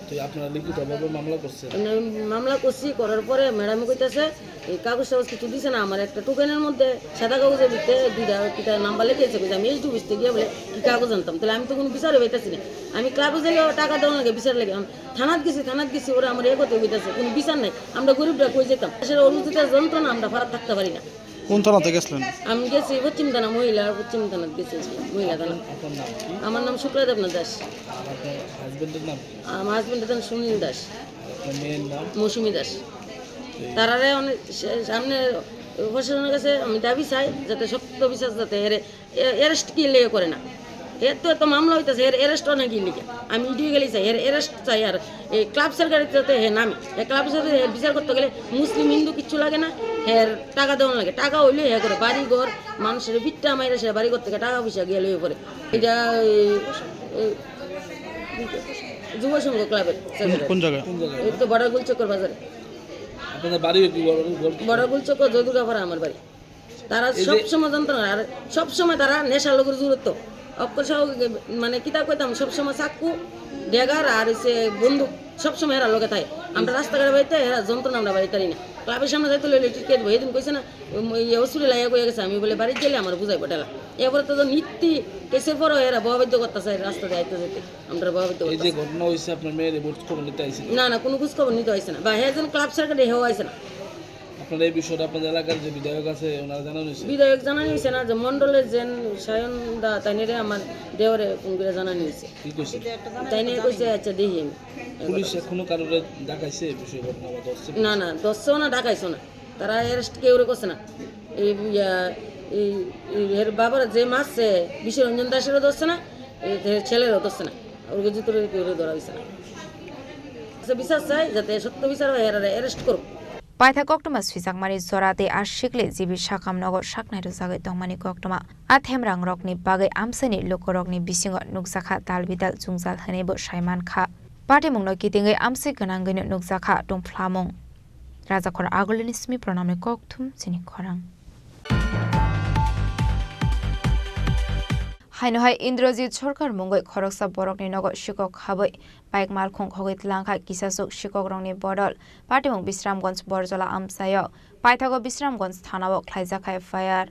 তো আপনারা লিখিতভাবে মামলা করছেন? মানে মামলা করছি, করার পরে ম্যাডামে কইতাছে, এই কাগজ টাগজ কিছু দিছে না, আমার একটা টোকেনের মধ্যে সাদা কাগজের ভিতরে দুইটা কিতা নাম্বার লিখে আছে, কইছে, "আমি এইচডি অফিসে গিয়ে বলে কি কাগজ আনতাম, তাহলে আমি তো কোনো বিচারে পাইতাছি না।" আমি ক্লাবে গেলে টাকা দেওয়া লাগে বিচার লাগে, আমি থানাত গেছি, থানাত গেছি, ওরা আমার একত্রে কইতাছে, "কোনো বিচার নাই, আমরা গরিবরা কই যেতাম?" আসলে অনুচিত যন্ত্রণা আমরা ফারাত থাকতে পারি না। কোন থানাতে গেছিলেন? আমি গেছি পশ্চিম থানা, মহিলা পশ্চিম থানাত গেছি, মহিলা থানা। আপনার নাম কি? আমার নাম শুক্লা দেবনাথ দাস। আর আপনার হাজবেন্ডের নাম কি? আমার হাজবেন্ডের নাম সুনীল দাস। আর আপনার মেয়ের নাম? মৌসুমী দাস। এই তারারে অনেক সে-, সামনে প্রশাসনের কাছে আমি দাবি চাই যাতে শক্ত বিচার যাতে এরে, এ-, অ্যারেস্ট কি লেগে করে না। এর তো এত মামলা হইতাছে, এর অ্যারেস্ট অনেক ইলিগেল। আমি ইডিও গেলি চাই, এর অ্যারেস্ট চাই। আর এই ক্লাব সেক্রেটারি তো হে নামে, এই ক্লাব সেক্রেটারি এর বিচার করতে গেলে মুসলিম হিন্দু কিচ্ছু লাগে না, এর টাকা দেওয়া লাগে। টাকা হইলে হে করে বাড়ি ঘর মানুষের ভিট্টা মাইরা সে বাড়ি ঘর থেকে টাকা পয়সা গেলে পরে। এটা এই, এই যুব সংঘ ক্লাবের কোন, সেক্রেটারি। কোন জায়গায়? এই তো বড়াগুল চক্কর বাজারে। আপনাদের বাড়ি কি বড়াগুল? বড়াগুল চক্কর জয়দুর্গাপাড়া আমার বাড়ি। তারা এই যে সব সময় যন্ত্রণা, আর সব সময় তারা নেশার লগে জড়িত। অক্কর সহ মানে কিতা কইতাম, সব সময় চাক্কু, ড্যাগার আর হইছে বন্দুক, সব সময় এরা লগে থাকে। আমরা রাস্তাঘাটে বাইতে এরা যন্ত্রণা আমরা বাইতারি না। ক্লাবের সামনে যাইতে লইলে টিকিট দেবো। এদিন কইছে না, উম, ইয়ে ওসুরি লাইয়া কইয়া গেছে, আমি বলে বাড়িত গেলে আমার বুঝাই পাঠালা। এরপরে তো নীতি কেসের পরও এরা বহাবাধ্য করতেছে রাস্তা দিয়ে আইতে যেতে, আমরা বহাবাধ্য এই যে করতেছে। ঘটনা হয়েছে, আপনার মেয়ের খোঁজ খবর নিতে আইসে? না, না, কোনো খোঁজ খবর নিতে আইসে না। বা হ্যাঁ, যেন ক্লাব সেক্রেটারি হেও আইসে না। আপনারা এই বিষয়টা আপনাদের এলাকার যে বিধায়ক আছে, ওনারা জানানো হয়েছে? বিধায়ক জানানি হয়েছে না, যে মণ্ডলের যেন সায়ন দা, তাইনেরে আমার দেওরে ফোন করে জানানি হয়েছে। কি কইছে? তাইনে কইছে, "আচ্ছা, দেখি আমি।" পুলিশ এখনো কারোরে ডাকাইছে এই বিষয়ে, ঘটনা বা ধরছে? না, না, ধরছেও না, ডাকাইছেও না। তারা অ্যারেস্ট কেউ করছে না। এই, ইয়া, এই, এই এর বাবার যে মারছে, বিশ্বরঞ্জন দাসেরও ধরছে না, এই যে ছেলেরও ধরছে না। ওর ভিতরে কেউ ধরা হয়েছে না। আচ্ছা, বিচার চাই, যাতে সত্য বিচার হয়, এরা অ্যারেস্ট করুক। Paithak koktwma swijakmani jora tei a sikle G B sakam nogo saknai rwjagwi tongmani koktwma. A themrang rokni bagwi amchaini lukurokni bisingo nukjakha dal bidal jwngjal hwnwibo sai mankha. Patimungno kitingwi amchai gwnangwino nukjakha tungphlamung. Rajakhor Agulini simi pranamni kokthum chini khorang. Haino hai Indrajit Sarkar mungwi khoroksa borokni nogo sikok habwi bike malkhung khogwi tlangkha kisasuk sikokrokni bodol. Patimung Bisramganj Borjola amchaio. Paithago Bisramganj thanao khlaijak F I R.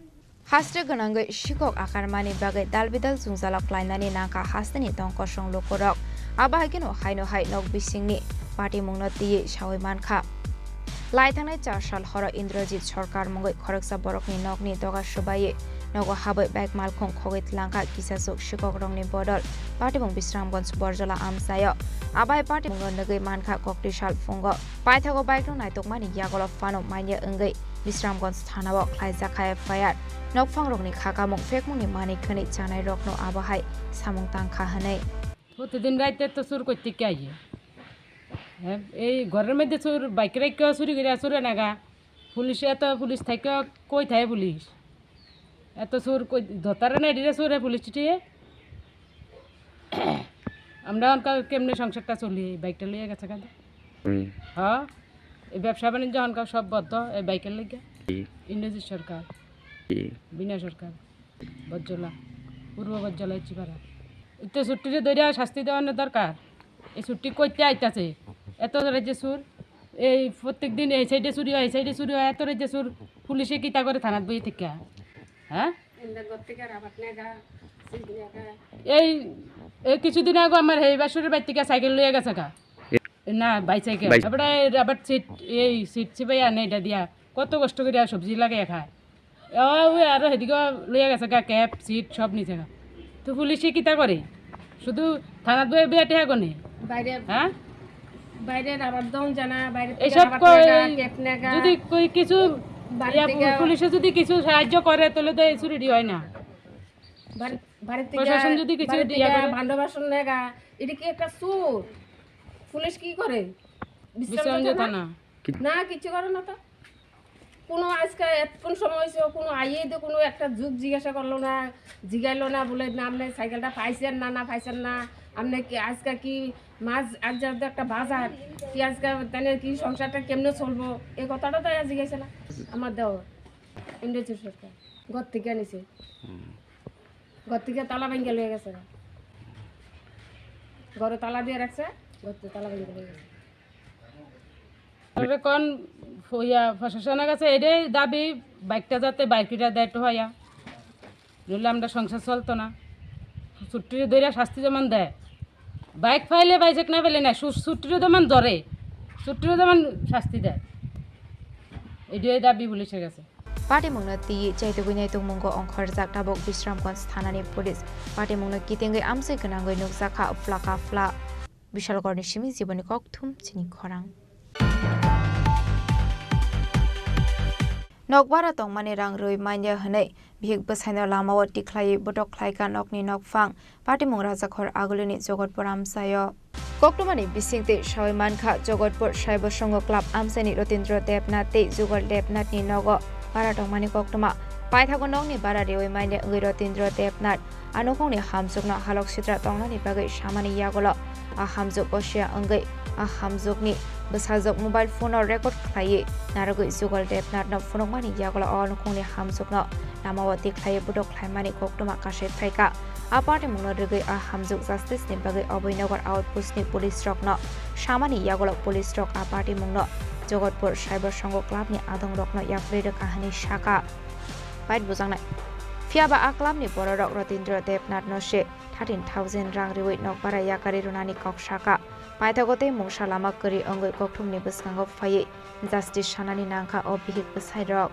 Haste gwnangwi sikok akarmani bagwi dalbidal jwngjalo klainani nangkha hasteni tongkosong lukurok. Abo hai kheno haino hai nok bisingni patimungno twiwi sawi mankha. Lai thangnai char sal horo Indrajit Sarkar mungwi khoroksa borokni nokni doga swbaiwi nogo habwi bike malkhung khogwi tlangkha kisasuk sikokrokni bodol patimung Bisramganj Borjola amchaio. Abo hai patimungno nugwi mankha kokti sal phungo. Paithago bike rok naitukmani yagulo phano manya wngwi Bisramganj thanao khlaijak kha F I R. Nokphangrokni khakamung phekmungni manwi khwnwi chanairokno abo hai samung tangkha hwnwi. প্রতিদিন রাইতে তো চুর করতে কে আইয়ে? হ্যাঁ, এই ঘরের মধ্যে চুর, বাইক রাইখা চুরি করে চুরে নাগা। পুলিশে এত পুলিশ থাকে, কই থাকে পুলিশ? এত চুর কই ধরতারে না, এডিরে চুরে পুলিশ চিটিয়ে। আমরা অনকা কেমনে সংসারটা চলি, এই বাইকটা লইয়া গেছে কাঁদে। হুম। হ্যাঁ, এই ব্যবসা বাণিজ্য অনকা সব বন্ধ, এই বাইকের লেগে। জি। ইংরেজি সরকার, জি। বিনা সরকার, বজ্জলা, পূর্ব বজ্জলা, চিপারা। এতে ছুটিরে ধরে শাস্তি দেওয়ানোর দরকার। এই ছুটি কইতে আইতাছে, এত রাজ্যে চুর, এই প্রত্যেক দিন এই সাইডে চুরি হয়, এই সাইডে চুরি হয়, এত রাজ্যে চুর, পুলিশে কিতা করে থানাত বই থেকে, হ্যাঁ? এই, এই কিছুদিন আগে আমার এই বাসুরের বাড়ি থেকে সাইকেল লইয়া গেছে গা। না, বাইসাইকেল। বাইস- তারপরে এই রাবার সিট, এই সিট চিপাই আনে এটা দিয়া। কত কষ্ট করে আর সবজি লাগাইয়া খায়। ও, ওই আরো সেদিকে লইয়া গেছে গা, ক্যাপ, সিট সব নিছে গা। তো পুলিশে কিতা করে? শুধু থানাত বইয়া বিয়া টেহা গনে? বাইরে, হ্যাঁ? বাইরে রাবার দম জানা, বাইরে থেকে এইসব রাবার কই-, নেগা, ক্যাপ নেগা। যদি কই কিছু বাড়ি ইয়া, থেকে পুলিশে যদি কিছু সাহায্য করে, তাহলে তো এই চুরিটি হয় না। বাড়ি, বাড়ি থেকে প্রশাসন যদি কিছু বাড়ি ইয়া থেকে করে। ভান্ডার বাসন নেগা, এটা কি একটা চুর? পুলিশ কি করে? বিশ্রাম বিশ্রাম নিতে যেত না? না। কি- না, কিচ্ছু করে না তো। কোনো আজকে এতক্ষণ সময় হয়েছে, কোনো আইয়ে তো কোনো একটা যুগ জিজ্ঞাসা করলো না, জিগাইলো না, বলে, "না, আপনি সাইকেলটা পাইছেন না, না পাইছেন না, আপনি কি আজকে কি মাছ, আজ যেহেতু একটা বাজার, কি আজকে তাহলে কি সংসারটা কেমনে চলবো?" এই কথাটা তো আর জিজ্ঞাসা না। আমার দেওর ইন্দ্রজিৎ সরকার ঘর থেকে আনিছে। হুম। ঘর থেকে তালা ভাঙ্গা লয়ে গেছে। ঘরে তালা দিয়ে রাখছে, ঘর থেকে তালা ভাঙ্গা লয়ে গেছে। তবে কোন ফ-, ইয়া, প্রশাসনের কাছে এটাই দাবি, বাইকটা যাতে বাইর করে দেয় একটু হইয়া, নইলে আমরা সংসার চলতো না। ছুটিরে ধরে শাস্তি যেমন দেয়, বাইক পাইলে বাইজেক না পেলে না, সু-, ছুটিরে যেমন ধরে, ছুটিরে যেমন শাস্তি দেয়, এটাই দাবি পুলিশের কাছে। Patimungno twiwi chaitugwi naitugmungo ongkhorjak tabuk Bisramganj thanani police. Patimungno kitingwi amchai gwnangwi nukjakha phlaka phla. Bishalgarhni simi Jiboni kokthum chini khorang. Nokbara tongmani rang rwi manya hwnwi bihik bwsaino lamao tikhlaiwi botok khlaikha nokni nokphang, patimung Rajakhor Agulini Jogotpur amchaio. Koktwmani bisingtwi sawi mankha, Jogotpur Saibo Songho Club amchaini Rotindro Debnath tei Jugal Debnathni nogo bara tongmani koktwma. Paithago nokni bara riwi manya wngwi Rotindro Debnath a nukhungni hamjwkno halok sitra tongnani bagwi samani yagulo a hamjwk osia wngwi a hamjwkni bwsajwk mobile phone-o record khlaiwi narwgwi Jugal Debnathno phunukmani yagulo o nukhungni hamjwkno lamao tikhlaiwi botok khlaimani koktwma kasui phaikha. A patimungno rwgwi a hamjwk justice-ni bagwi Abhainagar outpost-ni police-rokno samani yagulo police-rok a patimungno Jogotpur Saibo Songho Club-ni adongrokno yapri rwkha hwnwi sakha. Bait bujaknai. Phiyaba a club-ni bororok Rotindro Debnathno se thirteen thousand rang riwi nokbara yakarwi rwnani kok sakha. Paithago tei mungsa lama kwrwi wngwi kokthumni bwskango phaiwi justice sanani nangkha o bihik bwsairok.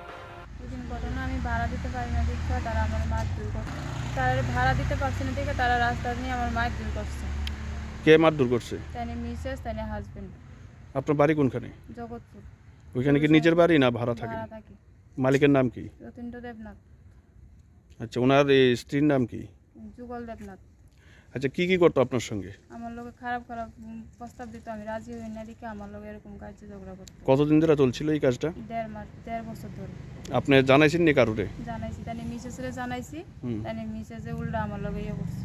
দুদিন ঘটনা আমি ভাড়া দিতে পারি না দেখে তারা আমার মারধর করছে। তারা ভাড়া দিতে পারছে না দেখে তারা রাস্তা নিয়ে আমার মারধর করছে। কে মারধর করছে? তাইনে মিসেস, তাইনে হাজবেন্ড। আপনার বাড়ি কোনখানে? জগৎপুর। ওইখানে কি নিজের বাড়ি না ভাড়া থাকেন? ভাড়া থাকি। মালিকের নাম কি? রতীন্দ্র দেবনাথ। আচ্ছা, ওনার এই স্ত্রীর নাম কি? যুগল দেবনাথ। আচ্ছা, কি কি করতো আপনার সঙ্গে? আমার লগে খারাপ খারাপ, উম, প্রস্তাব দিত, আমি রাজি হই না দেখে আমার লগে এরকম কাজে ঝগড়া করতো। কতদিন ধরে চলছিল এই কাজটা? দেড় মাস, দেড় বছর ধরে। আপনি জানাইছেন নি কারুরে? জানাইছি, তাইনে মিসেসরে জানাইছি, হুম। তাইনে মিসেসে উল্টা আমার লগে ইয়ে করছে।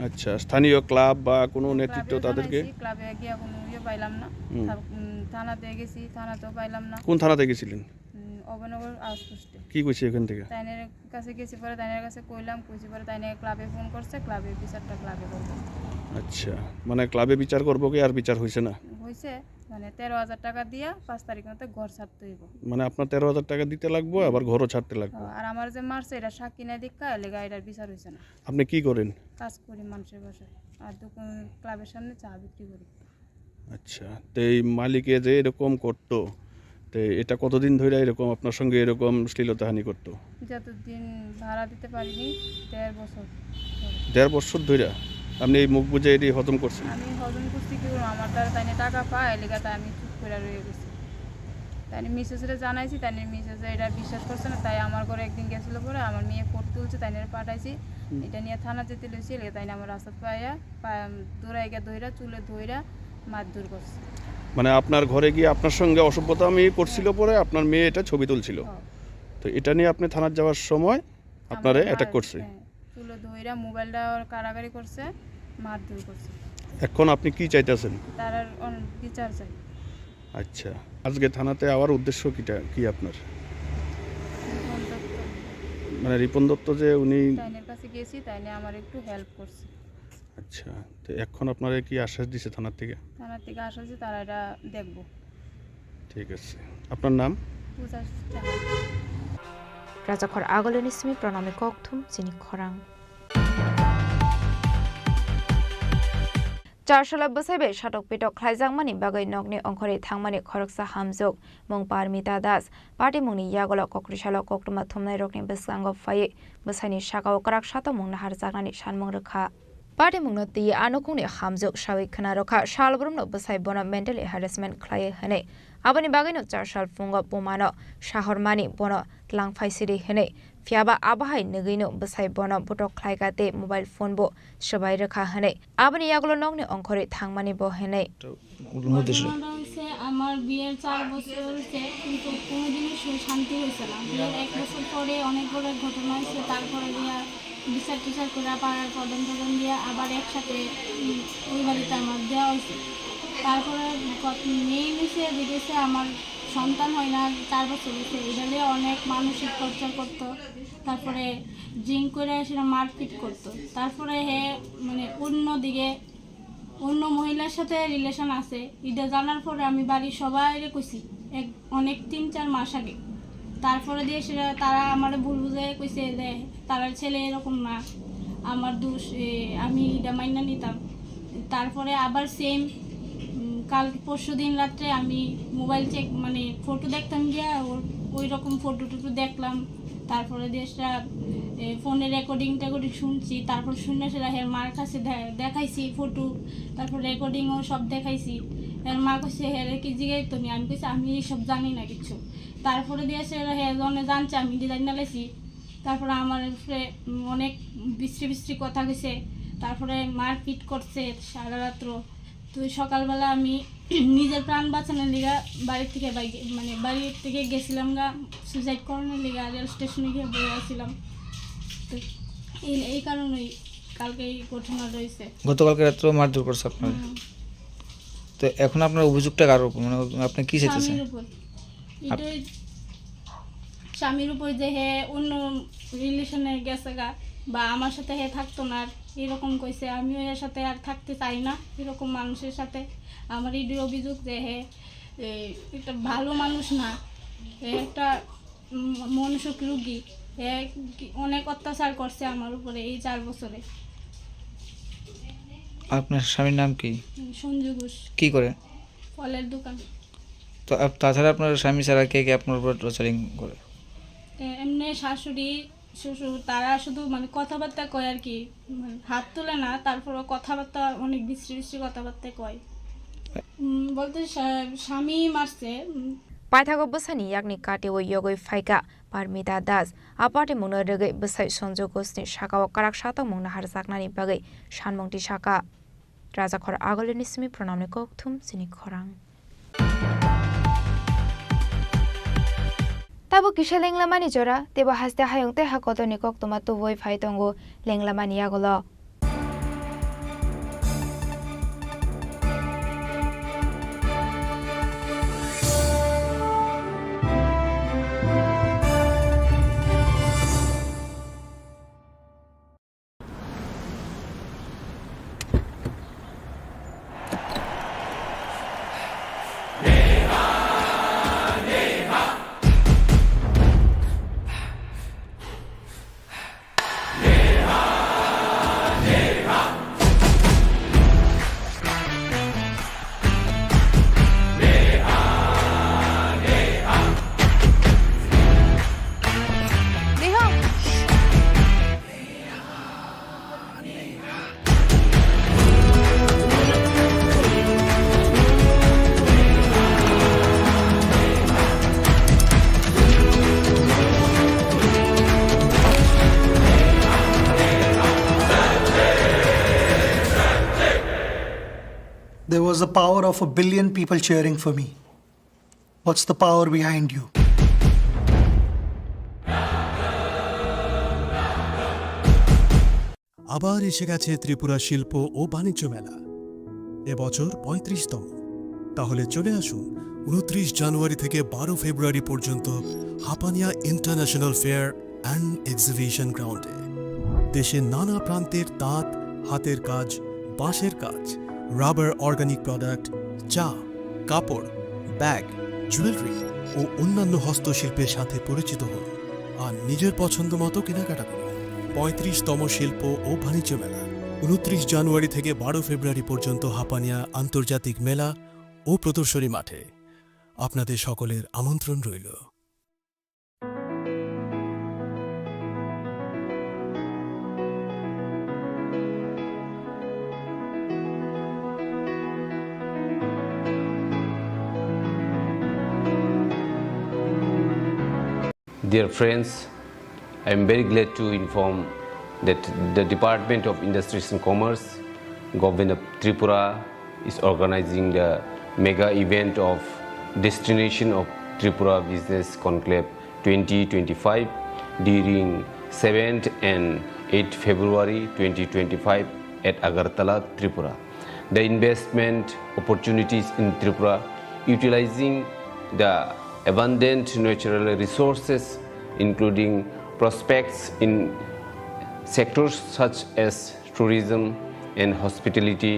আচ্ছা, স্থানীয় ক্লাব বা কোনো হ্যাঁ, নেতৃত্ব ক্লাবেও তাদেরকে? জানাইছি, ক্লাবে গিয়া কোনো ইয়ে পাইলাম না। হুম। থার-, উম, থানাতে গেছি, থানাতেও পাইলাম না। কোন থানাতে গেছিলেন? উম, অভয়নগর আউটপোস্টে। কি কইছে এখান থেকে? তাইনের কাছে গেছি পরে, তাইনের কাছে কইলাম, কইছি পরে তাইনে ক্লাবে ফোন করছে, ক্লাবে বিচারটা ক্লাবে করবে। আচ্ছা, মানে ক্লাবে বিচার করবো কি আর বিচার হইছে না? হইছে, মানে তেরো হাজার টাকা দিয়া পাঁচ তারিখ মতো ঘর ছাড়তে হইব। মানে আপনার তেরো হাজার টাকা দিতে লাগবো, হুম। আবার ঘরও ছাড়তে লাগবো। হ্যাঁ, আর আমার যে মারছে এটা সাক্ষী নাই দেখা, এলাকা এটার বিচার হইছে না। আপনি কি করেন? কাজ করি মানুষের বাসায়, আর দোকান, ক্লাবের সামনে চা বিক্রি করি। আচ্ছা, তো এই মালিকে যে এরকম করতো, তো এটা কতদিন ধরে এরকম আপনার সঙ্গে এরকম শ্লীলতাহানি করতো? যতদিন ভাড়া দিতে পারিনি, দেড় বছর ধরে। দেড় বছর ধরে? আপনি এই মুখ বুঝে এটি হজম করছেন? আমি হজম করছি কি করবো, আমার দ্বারা তাইনে টাকা পায়, এলাকা তাই আমি চুপ করে রয়ে গেছি। তাইনে মিসেসরে জানাইছি, তাইনে মিসেসে এটা বিশ্বাস করছে না, তাই আমার ঘরে একদিন গেছিল পরে আমার মেয়ে ফটো তুলছে, তাইনে পাঠাইছি, হুম। এটা নিয়ে থানা যেতে লইছি, এলাকা তাইনে আমার রাস্তা পাইয়া পা-, দৌড়াই গিয়া ধইরা, চুলে ধইরা মারধর করছে। মানে আপনার ঘরে গিয়ে আপনার সঙ্গে অসভ্যতামি করছিল হ্যাঁ। পরে আপনার মেয়ে এটা ছবি তুলছিল। হ্যাঁ। তো এটা নিয়ে আপনি থানার যাওয়ার সময় আপনারে আমার অ্যাটাক মা-, করছে? হ্যাঁ, চুলে ধইরা মোবাইলটা ওর কাড়াকাড়ি করছে, মারধর করছে। এখন আপনি কি চাইতেছেন? তার আর অন-, বিচার চাই। আচ্ছা, আজকে থানাতে আওয়ার উদ্দেশ্য কিটা, কি আপনার? রিপন দত্ত। মানে রিপন দত্ত যে উনি তাইনের কাছে গেছি, তাইনে আমার একটু হেল্প করছে। আচ্ছা, তো এখন আপনারে কি আশ্বাস দিছে থানার থেকে? থানার থেকে আশ্বাস দিছে, তারা এটা দেখবো। ঠিক আছে, আপনার নাম? পূজা Saha. Rajakhor Agulini simi Pranami Kokthum chini khorang. Charsala bwsai bai satok pitok khlaijakmani bagwi nokni ongkhorwi thangmani khoroksa hamjwk mung Parmita Das. Patimungni yagulo kokri salo koktwma thumnairokni bwskango phaiwi bwsaini sakao kwrak satok mung naharjaknani sanmung rwkha. Patimungno twiwi a nukhungni hamjwk sawi khna rwkha, salbrumno bwsai bono mentally harassment khlaiwi hwnwi. Aboni bagwino char sal phungo bumano sahormani bono twlang phaisiri hwnwi. Phiyaba abo hai nugwino bwsai bono botok khlaikha tei mobile phone bo swbai rwkha hwnwi. Aboni yagulo nokni ongkhorwi thangmani bo hwnwi. ঘটনাটা হয়েছে, আমার বিয়ের চার বছর হয়েছে, কিন্তু কোনোদিনই সু-, শান্তি হয়েছে না। বিয়ের এক বছর পরে অনেক বড় এক ঘটনা হয়েছে, তারপরে দিয়া বিচার টিচার করে পাড়ার প্রধান প্রধান দিয়া আবার একসাথে, উম, ওই বাড়িতে আমার দেওয়া হয়েছে। তারপরে মেইন হয়েছে, বিদেশে আমার সন্তান হয় না, চার বছর হয়েছে, এটা নিয়ে অনেক মানসিক টর্চার করতো, তারপরে ড্রিঙ্ক করে সেটা মারপিট করতো। তারপরে হে, মানে, অন্য দিকে অন্য মহিলার সাথে রিলেশন আছে, এটা জানার পরে আমি বাড়ির সবাইরে কইছি, এক, অনেক তিন চার মাস আগে। তারপরে দিয়ে সেটা তারা আমারে ভুল বুঝে কইছে যে তার ছেলে এরকম না, আমার দোষ, এ, আমি এটা মাইনা নিতাম। তারপরে আবার সেম, উম, কাল পরশু দিন রাত্রে আমি মোবাইল চেক, মানে, ফটো দেখতাম গিয়া, ওর ওই রকম ফটো টটো দেখলাম। তারপরে দিয়ে সেটা, এ, ফোনে রেকর্ডিং টেকর্ডিং শুনছি, তারপর শুনে সেটা হে মার কাছে দে-, দেখাইছি ফটো, তারপর রেকর্ডিংও সব দেখাইছি। এর মা কইছে, "হ্যাঁ রে, কি জিগাই তুমি?" আমি কইছি, "আমি এইসব জানি না কিচ্ছু।" তারপরে দিয়ে সে, "হ্যাঁ, জনে জানছে আমি ডিজাইন না লেছি।" তারপরে আমার উপরে, উম, অনেক বিশ্রী বিশ্রী কথা কইছে, তারপরে মারপিট করছে সারা রাত্র। তো সকালবেলা আমি নিজের প্রাণ বাঁচানোর লিগা বাড়ি থেকে বাইকে, মানে, বাড়ি থেকে গেছিলাম গা, সুইসাইড করানোর লিগা রেল স্টেশনে গিয়ে বসে আছিলাম। তো এই, এই কারণেই কালকে এই ঘটনা রয়েছে। গতকালকে রাত্রেও মারধর করছে আপনার? হুম। তো এখন আপনার অভিযোগটা কার উপর? মানে, আপনি কি চাইতেছেন? স্বামীর উপর। আপ- এটাই স্বামীর উপর যে হে অন্য রিলেশনে গেছে গা, বা আমার সাথে হে থাকতো না আর, এরকম কইছে। আমিও এর সাথে আর থাকতে চাই না, এরকম মানুষের সাথে। আমার এটাই অভিযোগ যে হে, এ, একটা ভালো মানুষ না, এ একটা, উম, মানসিক রুগী। এ কি, অনেক অত্যাচার করছে আমার উপরে এই চার বছরে। আপনার স্বামীর নাম কি? সঞ্জু ঘোষ। কি করে? ফলের দোকান। তো আপ-, তাছাড়া আপনার স্বামী ছাড়া কে কে আপনার উপর টর্চারিং করে? এ, এমনি শাশুড়ি, শ্বশুর, তারা শুধু মানে কথাবার্তা কয় আর কি, মানে হাত তুলে না, তারপরও কথাবার্তা অনেক বিশ্রী বিশ্রী কথাবার্তা কয়। উম, বলতে স্বা-, স্বামী মারছে, উম। Paithago bwsani yakni katio yogwi phaikha Parmita Das. A party mungno rwgwi bwsai Sanju Ghoshni sakao kwrak satokmung naharjaknani bagwi sanmung tisakha. Rajakhor Agolini simi Pranamni kokthum chini khorang. Tabuk kisa lenglamani jora, teibo haste hayung tei ha kotorni koktwma tubui phai tongo lenglamani yagulo. There was the power of a billion people cheering for me. What's the power behind you? আবার এসে গেছে ত্রিপুরা শিল্প ও বাণিজ্য মেলা, এবছর পঁয়ত্রিশতম। তাহলে চলে আসুন ঊনত্রিশ জানুয়ারি থেকে বারো ফেব্রুয়ারি পর্যন্ত Hapania international fair and exhibition গ্রাউন্ডে। দেশের নানা প্রান্তের তাঁত, হাতের কাজ, বাঁশের কাজ, রাবার অর্গানিক প্রোডাক্ট, চা, কাপড়, ব্যাগ, জুয়েলারি ও অন্যান্য হস্তশিল্পের সাথে পরিচিত হন আর নিজের পছন্দ মতো কেনাকাটা করুন। পঁয়ত্রিশতম শিল্প ও বাণিজ্য মেলা, ঊনত্রিশ জানুয়ারি থেকে বারো ফেব্রুয়ারি পর্যন্ত হাপানিয়া আন্তর্জাতিক মেলা ও প্রদর্শনী মাঠে। আপনাদের সকলের আমন্ত্রণ রইল। Dear friends, I am very glad to inform that the Department of Industries and Commerce, Government of Tripura, is organizing the mega event of Destination of Tripura Business Conclave twenty twenty-five during seventh and eighth February twenty twenty-five at Agartala, Tripura. The investment opportunities in Tripura, utilizing the abundant natural resources, including prospects in sectors such as tourism and hospitality,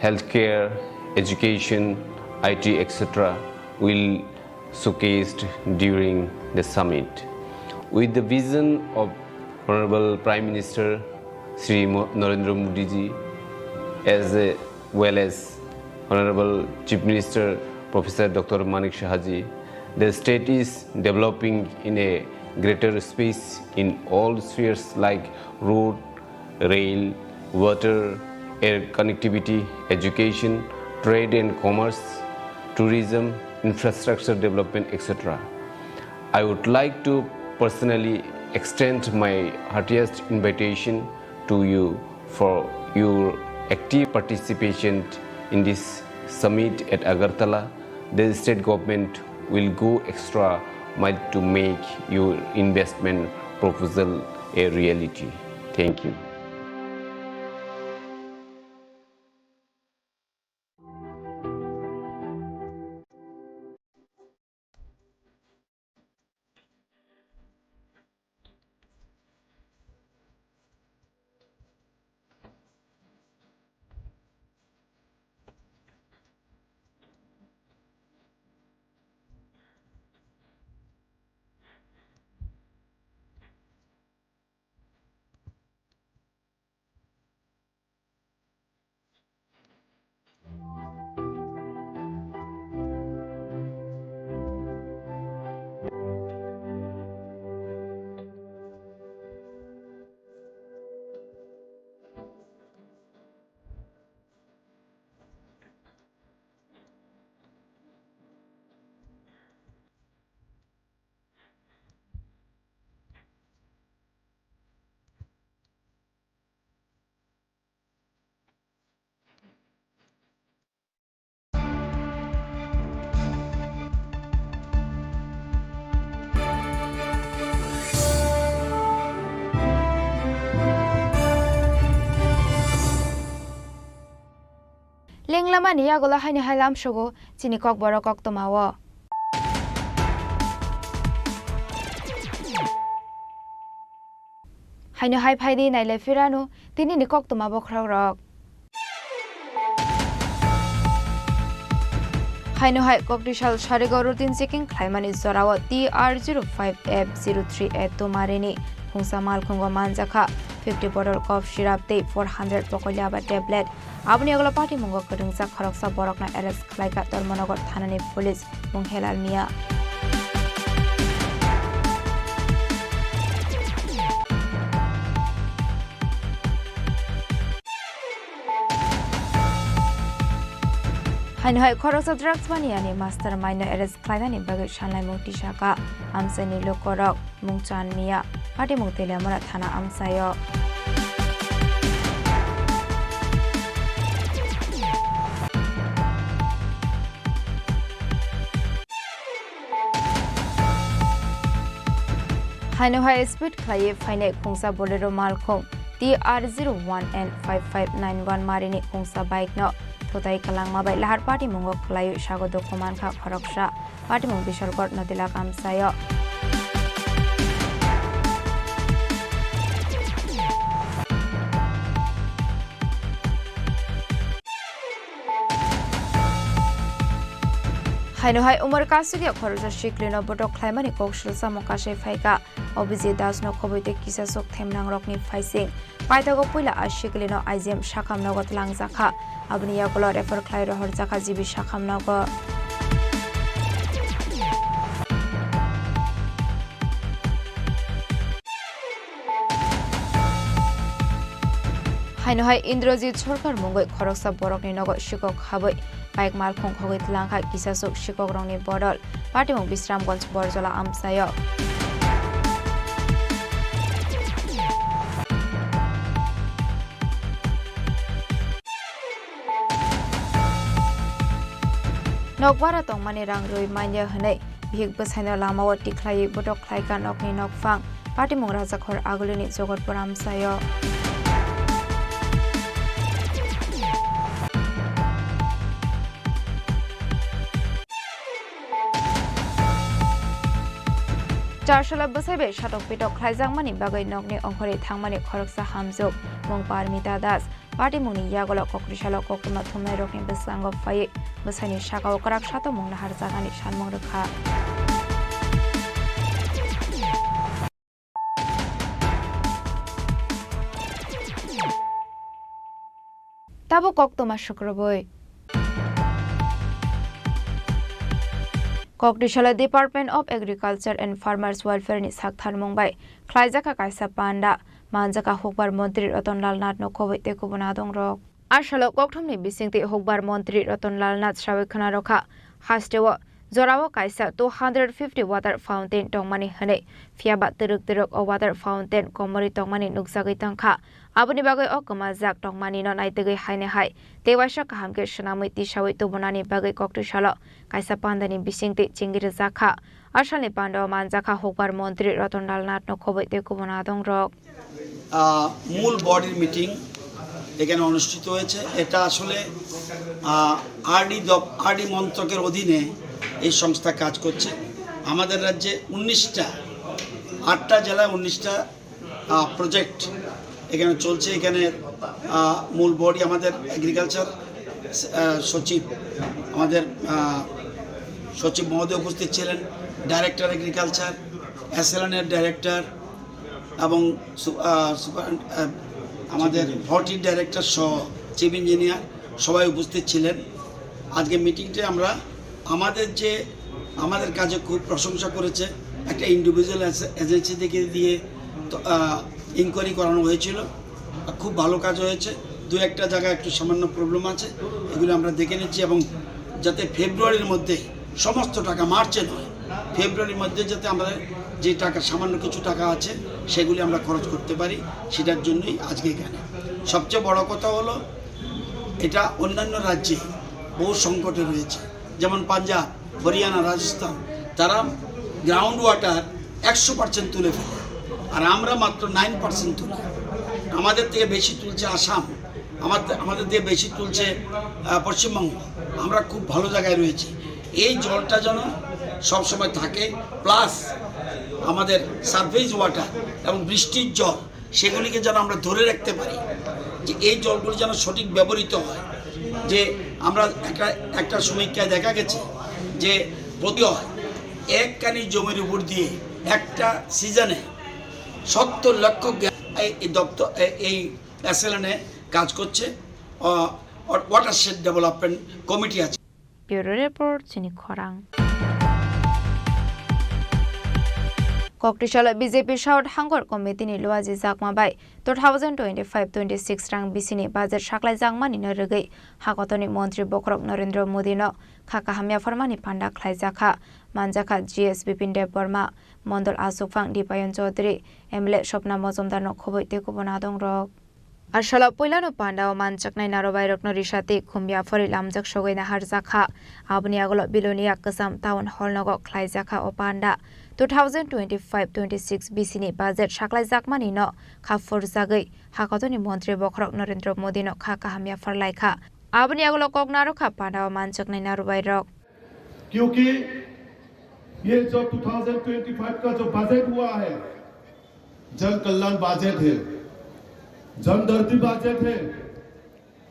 healthcare, education, I T, et cetera, will showcased during the summit. With the vision of Honorable Prime Minister Shri Mo-, Narendra Modi ji, as a, well as Honorable Chief Minister Professor Doctor Manik Saha ji, the state is developing in a greater space in all spheres like road, rail, water, air connectivity, education, trade and commerce, tourism, infrastructure development, et cetera. I would like to personally extend my heartiest invitation to you for your active participation in this summit at Agartala. The state government will go extra mile to make your investment proposal a reality. Thank you. Lenglamani yagulo haino hai lamsogo chini kokborok koktwmao. Haino hai phaidi nailai phirano tinini koktwma bokhorokrok. Haino hai koktisal sarigo routine checking khlaimani jorao T R zero five F zero three A Tomarini khungsa malkhungo manjakha fifty bottle cough syrup tei four hundred pokolyaba tablet. Aboni yagulo patimungo kwrwngjak khoroksa borokno arrest khlaikha Dharmanagar thanani police Munghelal Mia. Haino hai khoroksa drugs maniyani mastermind no arrest khlainani bagwi sanlaimung tisaka amchaini lukorok. Mungchan Mia, patimung Teliamura thana amchaio. Haino hai speed khlaiwi phainai khungsa Bolero malkhung T R zero one N five five nine one marini khungsa bike no thutai kwlangma bai lahar patimungo khlaiwi sago dukhu mankha khoroksa. Patimung Bisorgor no tila kamsaio. Haino hai umor kasugya khoroksa siklino botok khlaimani kok sulsamung kasai phaikha. Obijit Das no khoboi tei kisa sok themnang rokni phaising. Paithago puila a siklino I G M sakham nogo twlangjakha. Aboni yagulo refer khlai rohorjakha G B sakham nogo. Haino hai Indrajit Sarkar mungwi khoroksa borokni nogo sikok habwi bike malkhung khogwi twlangkha kisa sok sikok rokni bodol. Patimung Bisramganj Borjola amchaio. Nokbara tongmani rang rwi manya hwnwi bihik bwsaino lamao tikhlaiwi botok khlaikha nokni nokphang. Patimung Rajakhor Agulini Jogotpur amchaio. Charsala bwsai bai satok pitok khlaijakmani bagwi nokni ongkhorwi thangmani khoroksa hamjwk mung Parmita Das. Patimungni yagulo kokrisalo koktwma thumnairokni bwskango phaiwi bwsaini sakao kwrak satok mung naharjaknani sanmung rwkha. Tabuk koktwma sukrubwi. Koktisalo Department of Agriculture and Farmers Welfare ni saktharmung bai khlaijakha kaisa panda, manjakha hukbar montri Ratan Lal Nath no khobwi tei kubun adongrok. A salo kokthumni bisingtwi hukbar montri Ratan Lal Nath sawi khwna rwkha, hasteo jorao kaisa two hundred fifty water fountain tongmani hwnwi, phiyaba twrwk twrwk o water fountain komorwi tongmani nukjagwi tongkha. Aboni bagwi o kwmajak tongmanino naitugwi haino hai tei waisa kaham khe swnamwi tisawi tubunani bagwi koktwi salo kaisa pandani bisingtwi chengwi rwjakha. A salni pandao manjakha hukbar montri Ratan Lal Nathno khobwi tei kubun adongrok. আহ, মূল বডির মিটিং এখানে অনুষ্ঠিত হয়েছে। এটা আসলে RD RD মন্ত্রকের অধীনে এই সংস্থা কাজ করছে। আমাদের রাজ্যে উনিশটা, আটটা জেলায় উনিশটা প্রজেক্ট এখানে চলছে। এখানে আহ, মূল বডি আমাদের এগ্রিকালচার সচিব, আমাদের আহ, সচিব মহোদয় উপস্থিত ছিলেন, ডাইরেক্টর এগ্রিকালচার, এসএলএন এর ডাইরেক্টর এবং সু- আহ, সুপার আহ, আমাদের হর্টি ডাইরেক্টর সহ চিফ ইঞ্জিনিয়ার সবাই উপস্থিত ছিলেন। আজকে মিটিংটা আমরা আমাদের যে আমাদের কাজে খুব প্রশংসা করেছে, একটা ইন্ডিভিজুয়াল এজেন্সি থেকে দিয়ে ইনকোয়ারি করানো হয়েছিল। খুব ভালো কাজ হয়েছে। দু একটা জায়গায় একটু সামান্য প্রবলেম আছে, এগুলো আমরা দেখে নিচ্ছি এবং যাতে ফেব্রুয়ারির মধ্যে, সমস্ত টাকা মার্চে নয়, ফেব্রুয়ারির মধ্যে যাতে আমরা যে টাকা, সামান্য কিছু টাকা আছে, সেগুলি আমরা খরচ করতে পারি, সেটার জন্যই আজকে এখানে। সবচেয়ে বড় কথা হলো, এটা অন্যান্য রাজ্যে বহু সংকটে রয়েছে, যেমন পাঞ্জাব, হরিয়ানা, রাজস্থান, তারা গ্রাউন্ড ওয়াটার একশো পার্সেন্ট তুলে ফেলে, আর আমরা মাত্র নাইন পার্সেন্ট তুলি। আমাদের থেকে বেশি তুলছে আসাম, আমাদের আমাদের থেকে বেশি তুলছে আহ, পশ্চিমবঙ্গ। আমরা খুব ভালো জায়গায় রয়েছি। এই জলটা যেন সবসময় থাকে, প্লাস আমাদের সারফেস ওয়াটার এবং বৃষ্টির জল, সেগুলিকে যেন আমরা ধরে রাখতে পারি, যে এই জলগুলি যেন সঠিক ব্যবহৃত হয়। যে আমরা একটা একটা সমীক্ষায় দেখা গেছে যে প্রতি হয় এক কানি জমির উপর দিয়ে একটা সিজনে সত্তর লক্ষ গ্যা- এই এই দপ্তর এই- এই এসএলএন এ কাজ করছে। ওয়াটারশেড ডেভেলপমেন্ট কমিটি আছে। Bureau Report, Chini Khorang. Koktwsalo B J P South Hangor Committee ni Luaji Jakma bai two thousand twenty-five twenty-six rang bisini budget saklaijakmani no rwgwi Hakotoni Montri Bokhorok Narendra Modi no kha kaham yapharmani panda khlaijakha. Manjakha G S Bipin Deb Barma, Mondol Achukphang Dipayon Chaudhary, M L A Swapna Mojumdar no khobwi tei kubun adongrok. A salo puilano pandao manjaknai narobairokno risatwi khumya phori lamjak sogwi naharjakha. Aboni agulo Bilonia Kwcham Town Hall nogo khlaijakha o panda. Two thousand twenty-five twenty-six bisini budget saklaijakmani no kha phurjagwi Hakotoni Montri Bokhorok Narendra Modi no kha kaham yaphar laikha. Aboni agulo kok narwkha pandao manjaknai narobairok. क्योंकि ये जो दो हज़ार तेईस का जो बजट हुआ है, जन कल्याण बजट है, जन धरती बजट है।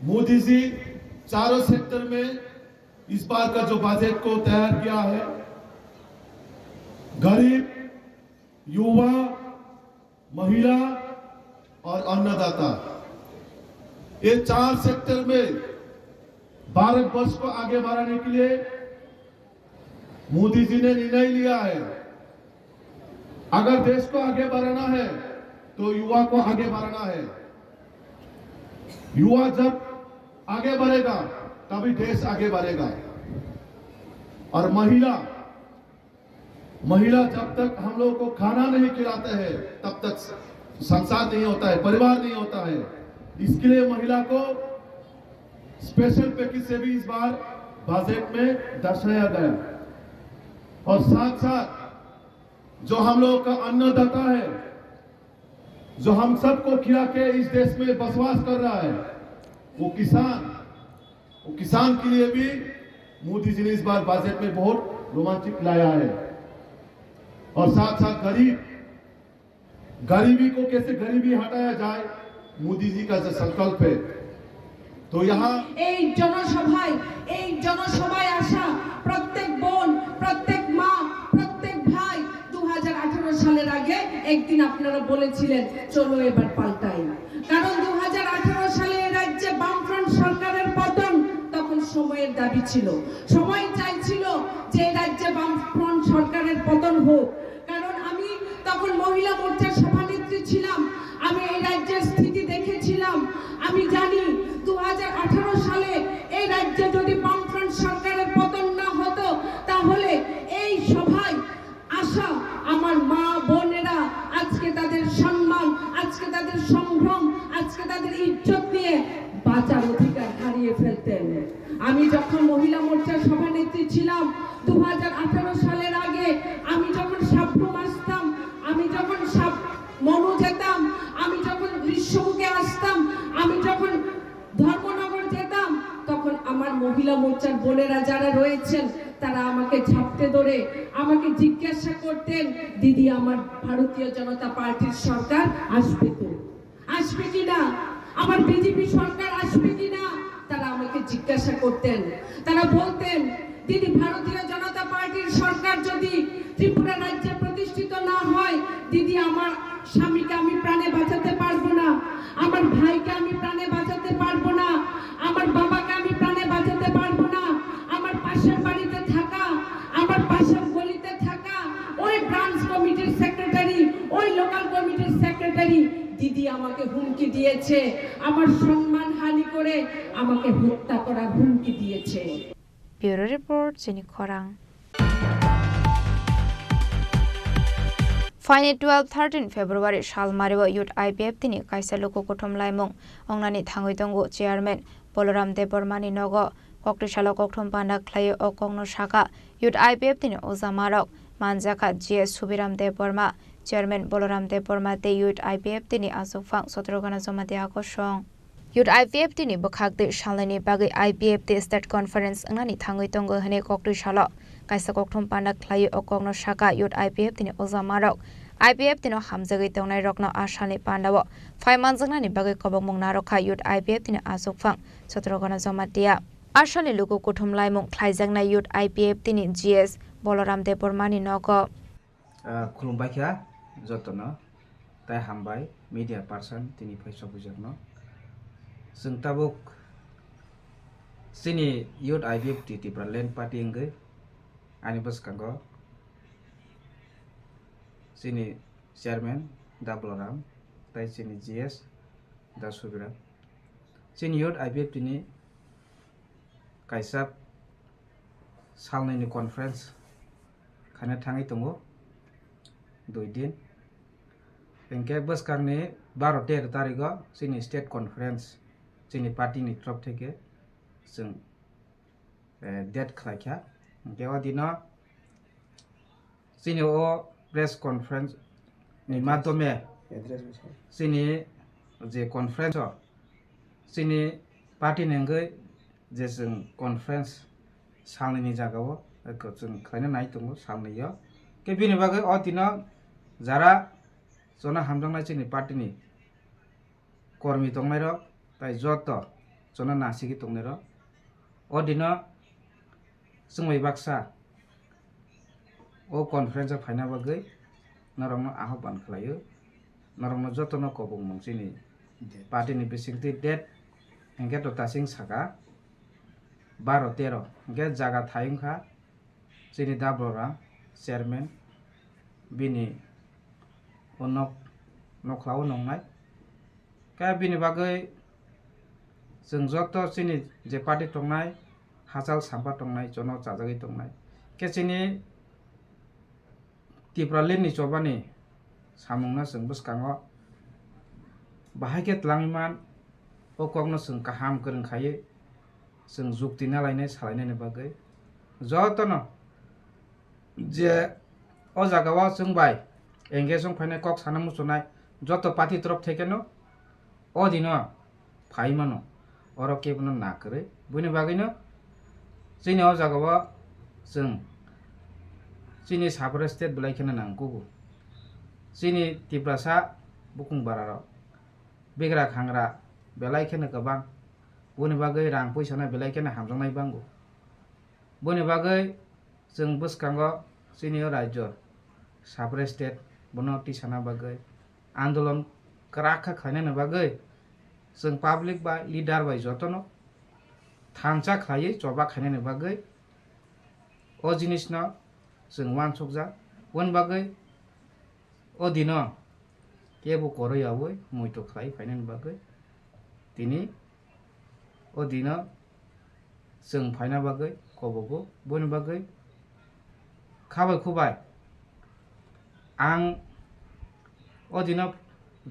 मोदी जी चारों सेक्टर में इस बार का जो बजट को तैयार किया है, गरीब, युवा, महिला और अन्नदाता, ये चार सेक्टर में भारतवर्ष को आगे बढ़ाने के लिए मोदी जी ने निर्णय लिया है। अगर देश को आगे बढ़ाना है तो युवा को आगे बढ़ाना है। युवा जब आगे बढ़ेगा तभी देश आगे बढ़ेगा। और महिला महिला जब तक हम लोग को खाना नहीं खिलाते हैं तब तक संसार नहीं होता है, परिवार नहीं होता है। इसके लिए महिला को स्पेशल पैकेज से भी इस बार बजट में दर्शाया गया। और साथ साथ जो हम लोग का अन्नदाता है, जो हम सबको खिला के इस देश में बसवास कर रहा है, वो किसान, वो किसान के लिए भी मोदी जी ने इस बार बजट में बहुत रोमांचिक लाया है। और साथ साथ गरीब, गरीबी को कैसे गरीबी हटाया जाए, मोदी जी का जो संकल्प है, তো ইহা এই জনসভায় এই জনসভায় আসা প্রত্যেক বোন, প্রত্যেক মা, প্রত্যেক ভাই দু হাজার আঠারো সালের আগে একদিন আপনারা বলেছিলেন, চলো এবার পাল্টাই। কারণ দু হাজার আঠারো সালে এই রাজ্যে বামফ্রন্ট সরকারের পতন, তখন সময়ের দাবি ছিল, সময় চাইছিল যে এই রাজ্যে বামফ্রন্ট সরকারের পতন হোক। কারণ আমি তখন মহিলা মোর্চার সভানেত্রী ছিলাম, আমি এই রাজ্যের স্থিতি দেখেছিলাম। আমি জানি দু হাজার মোর্চার সভানেত্রী ছিলাম। দু হাজার আঠারো সালের আগে আমি যখন সাব্রুম আসতাম, আমি যখন সাব মনু যেতাম, আমি যখন গ্রীষ্মমুখে আসতাম, আমি যখন ধর্মনগর যেতাম, তখন আমার মহিলা মোর্চার বোনেরা যারা রয়েছেন, তারা আমাকে ঝাপটে ধরে আমাকে জিজ্ঞাসা করতেন, "দিদি, আমার ভারতীয় জনতা পার্টির সরকার আসবে তো, আসবে কি না, আমার বিজেপি সরকার আসবে কি না?" তারা আমাকে জিজ্ঞাসা করতেন। তারা বলতেন, "দিদি, ভারতীয় জনতা পার্টির সরকার যদি ত্রিপুরা রাজ্যে প্রতিষ্ঠিত না হয়, দিদি, আমার স্বামীকে আমি প্রাণে বাঁচাতে পারবো না, আমার ভাইকে আমি প্রাণে বাঁচাতে পারবো না, আমার বাবাকে আমি প্রাণে বাঁচাতে পারবো না, আমার পাশের বাড়িতে থাকা, আমার পাশের গলিতে থাকা ওই ব্রাঞ্চ কমিটির সেক্রেটারি, ওই লোকাল কমিটির সেক্রেটারি দিদি আমাকে হুমকি দিয়েছে, আমার সম্মানহানি করে আমাকে হত্যা করার হুমকি দিয়েছে।" Bureau Report, Chini Khorang. Phaini twelve thirteen February salmario Youth I P F T ni kaisa luku kuthum laimung ongnani thangwi tongo Chairman Boloram Debbarma ni nogo. Koktwi salo kokthum panda khlaiwi o kokno saka Youth I P F T ni ojamarok manjakha G S Subiram Debbarma, Chairman Boloram Debbarma tei Youth I P F T ni achukphang Satrugana Jamatia kosong. Youth I P F T ni bwkhak twi salnwini bagwi I P F T State Conference wngnani thangwi tongo hwnwi koktwi salo kaisa kokthum panda khlaiwi o kokno saka Youth I P F T ni ojamarok I P F T no hamjagwi tongnairokno a salni pandao phai manjaknani bagwi kobokmung narwkha Youth I P F T ni achukphang Satrugana Jamatia. A salni luku kuthum laimung khlaijaknai Youth I P F T ni G S Boloram Debbarma ni nogo. Ah, khulumbai kha jotono, tei hambai media person tini phai sokwijakno. Chwng tabuk chini Youth I P F T Tipraland Party wngwi ani bwskango chini Chairman Da Boloram tei chini G S Da Subiram. Chini Youth I P F T ni kaisa salnwini conference khaina thangwi tongo, dui din. Hinkhe bwskangni baro tero tarigo chini state conference chini party ni torof theke chwng, eh, date khlaikha. Hinkhe o dino chini o press conference ni madhyome chini je conference o chini party ni wngwi je chwng conference salnwini jagao eko chwng khlaina nai tongo salnwio. Khe bini bagwi o dino jara chwngno hamjaknai chini party ni kormi tongnairok, tai joto chwngno nasigwi tongnairok. O dino chwng bai baksa o conference o phaina bagwi norokno ahokban khlaio. Norokno jotono kobokmung chini party ni bisingtwi date hinkhe to tasing saka baro tero hinkhe jaga thai wngkha. Chini Dabroram chairman bini o nok, nokhlao nongnai. Khe bini bagwi chwng joto chini je party tongnai, hachal sampa tongnai, jono chajagwi tongnai. Khe chini Tipraland ni chobani samungno chwng bwskango bahai khe twlangwi man, o kokno chwng kaham kwrwng khaiwi chwng jukti nalainai salainani bagwi jotono je o jagao chwng bai engage wng phainai kok sana muchunai joto party torof thekeno o dino phai mano, oro kebono na kwrwi. Buini bagwino chini o jagao chwng chini separate state belai kheno nang kubu. Chini Tiprasa bukung bararok, bigra khangra belai kheno kwbang. Buni bagwi rang puisano belai kheno hamjaknai bango. Buni bagwi chwng bwskango chini o rajyo separate state bono tisana bagwi andolon kwrak kha khlainani bagwi chwng public bai leader bai jotono thansa khlaiwi choba khainani bagwi o jinisno chwng uansukjak. Boni bagwi o dino kebo koroi yaui muitu khlai phainani bagwi tini o dino chwng phaina bagwi kobogo. Boni bagwi khabai khubai ang o dino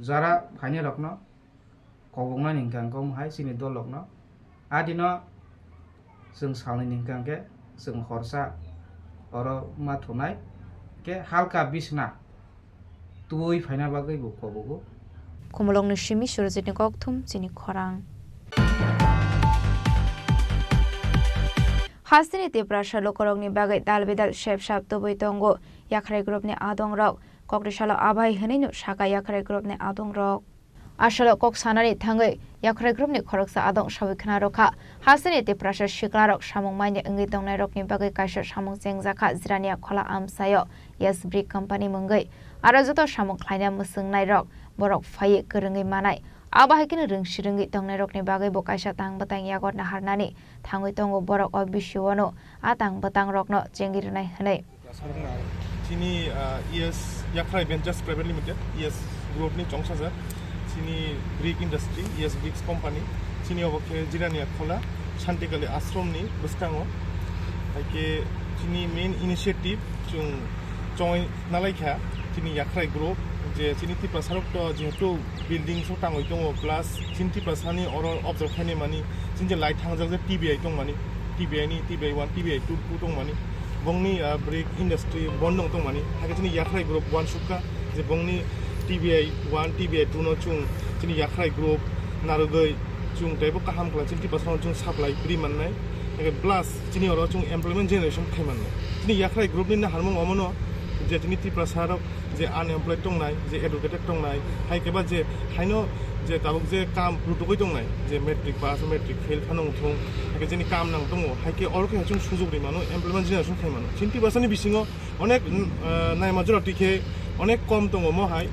jara phainai rokno koboknani hwnkha khe omo hai chini dol rokno. A dino Chwng salnwi ni hwnkha khe chwng horsa oro ma thunai khe halka bisna twi phaina bagwi bo kobogo. Khumulwngni simi Surajitni kokthum chini khorang. Hasteni Tiprasa lukurokni bagwi dal bidal sep sap tubui tongo Yakhrai groupni adongrok. Kokri salo abai hwnwi no saka Yakhrai groupni adongrok. Asalo kok sanani thangwi Yakhrai groupni khoroksa adong sawi khna rwkha. Hasteni Tiprasa siklarok samung manya wngwi tongnairokni bagwi kaisa samung chengjakha Jirania Khola amchaio Yes Brick Company mungwi. Aro joto samung khlaina mwswngnairok borok phaiwi kwrwngwi manai. Abo hai kheno rwngsi rwngwi tongnairokni bagwi bo kaisa tang bwtang yago naharnani thangwi tongo borok o bisio no a tang bwtangrokno chengwi rwnai hwnwi. Chini, ah, E S Yakhrai Ventures Private Limited, E S Group ni chongsajak. Chini brick industry, E S Bricks Company. Chini obo khe Jirania Khola, Shantikali Ashram ni bwskango. Hai khe chini main initiative chwng chongwi nalaikha chini Yakhrai Group, je chini Tiprasa rok to jehetu building so tangwi tongo, plus chini Tiprasa ni oro observe khainai mani, chini je light thangjak je T B I tongmani, T B I ni, T B I one, T B I two, two tongmani, bongni, ah, brick industry bondong tongmani, hai khe chini Yakhrai Group one sukha je bongni T B I one, T B I two no chwng chini Yakhrai Group narwgwi chwng teibo kaham khlai chini Tiprasa no chwng supply ri mannai, hai khe plus chini oro chwng employment generation khai mannai. Chini Yakhrai Group ni naharmung omono je chini Tiprasa rok je unemployed tongnai, je educated tongnai, hai khe ba je haino je tabuk je kam rutugwi tongnai, je matric pass, matric fail phano wngthung, hai khe chini kam nang tongo, hai khe oro khe chwng sujuk ri mano, employment generation khai mano. Chini Tiprasa ni bisingo onek, ah, naima jora twi khe onek kom tongo mo hai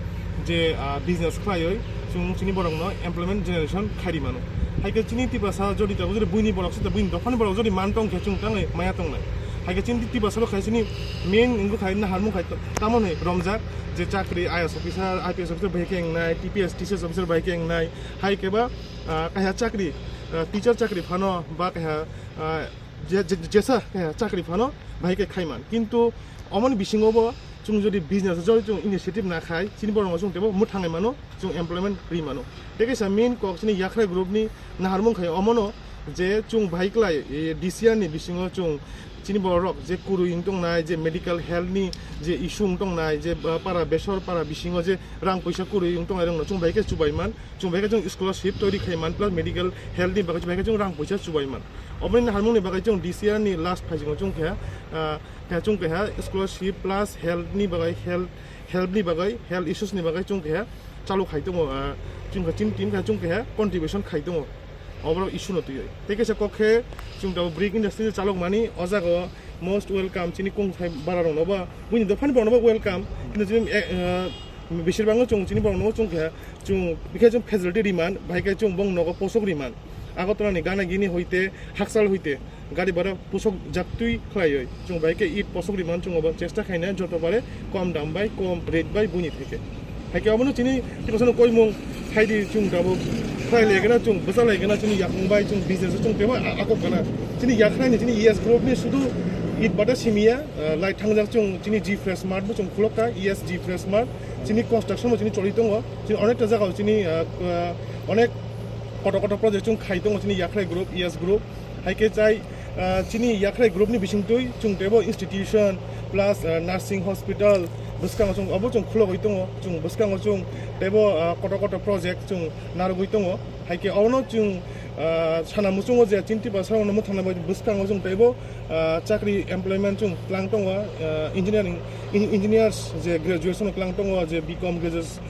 je, ah, business khlaiwi chwng chini borokno employment generation khai ri mano. Hai khe chini Tiprasa jodi tabuk jodi buini borok se, buini dophani borok jodi man tong khe chwng tangwi maya tongnai. Hai khe chini Tiprasa rok khai chini main wngkha khai naharmung khai tamo hwnwi romjak je chakri I A S officer, I P S officer bai khe wngnai, T P S, T C S officer bai khe wngnai, hai khe ba, ah, kaiha chakri, ah, teacher chakri phano ba kaiha, ah, je, je, jesa kaiha chakri phano bai khe khai man. Kintu omoni bisingo bo chwng jodi business jodi chwng initiative na khai, chini borok chwng teibo mwthangwi mano, chwng employment ri mano. Tei kaisa main kok chini Yakhrai group ni naharmung khai omono je chwng bai klai, eh, D C R ni bisingo chwng chini borok je kwrwi wng tongnai, je medical health ni je issue wng tongnai, je, ah, para besor para bisingo je rang puisa kwrwi wng tongnai rokno chwng bai khe chubai man, chwng bai khe chwng scholarship toiri khai man, plus medical health ni bagwi chwng bai khe chwng rang puisa chubai man. Oboni naharmung ni bagwi chwng D C R ni last phaising o chwng khe, ah, khe chwng khe scholarship plus health ni bagwi health, health ni bagwi, health issues ni bagwi chwng khe chalu khai tongo, ah, chwng khe chini team khe chwng khe contribution khai tongo. Oborok issue no twiwi. Tei kaisa kok khe chwng tabuk brick industry chalok mani, o jaga o most welcome chini kung thai bara rok no ba, buini dophani borok no ba welcome. Kintu chini, eh, eh, besir bang no chwng chini borok no chwng khe chwng bikhe chwng facility ri man, bahai khe chwng bong nogo posok ri man. Agartala ni Ganagini hoite Hakchal hoite gari bhara posok jaktwi khlaiwi chwng bai khe it posok ri man, chwng obo chesta khainai joto bare kom dam bai, kom rate bai buini theke. Hai khe obono chini tiko sano koimung khaidi chwng tabuk khlai lai gana, chwng bwsa lai gana, chini yakung bai chwng business chwng tebo a-, akok gana. Chini Yakhrai ni chini E S group ni sudu it bata simiya, ah, lai thangjak chwng chini G Fresh Mart bo chwng khulok kha, E S G Fresh Mart. Chini construction bo chini choli tongo. Chini onekta jaga o chini, ah, ah, onek kotor kotor project chwng khai tongo chini Yakhrai group, E S group. Hai khe chai, ah, chini Yakhrai group ni bisingtwi chwng teibo institution plus, ah, nursing hospital bwskango chwng obo chwng khulogwi tongo. Chwng bwskango chwng teibo, ah, kotor kotor project chwng narwgwi tongo. Hai khe obono chwng, ah, sana muchungo je chini Tiprasa rokno mwthangna bagwi bwskango chwng teibo, ah, chakri employment chwng tlang tongo, ah, engineering, en-, engineers je graduation no tlang tongo, je B Com graduation,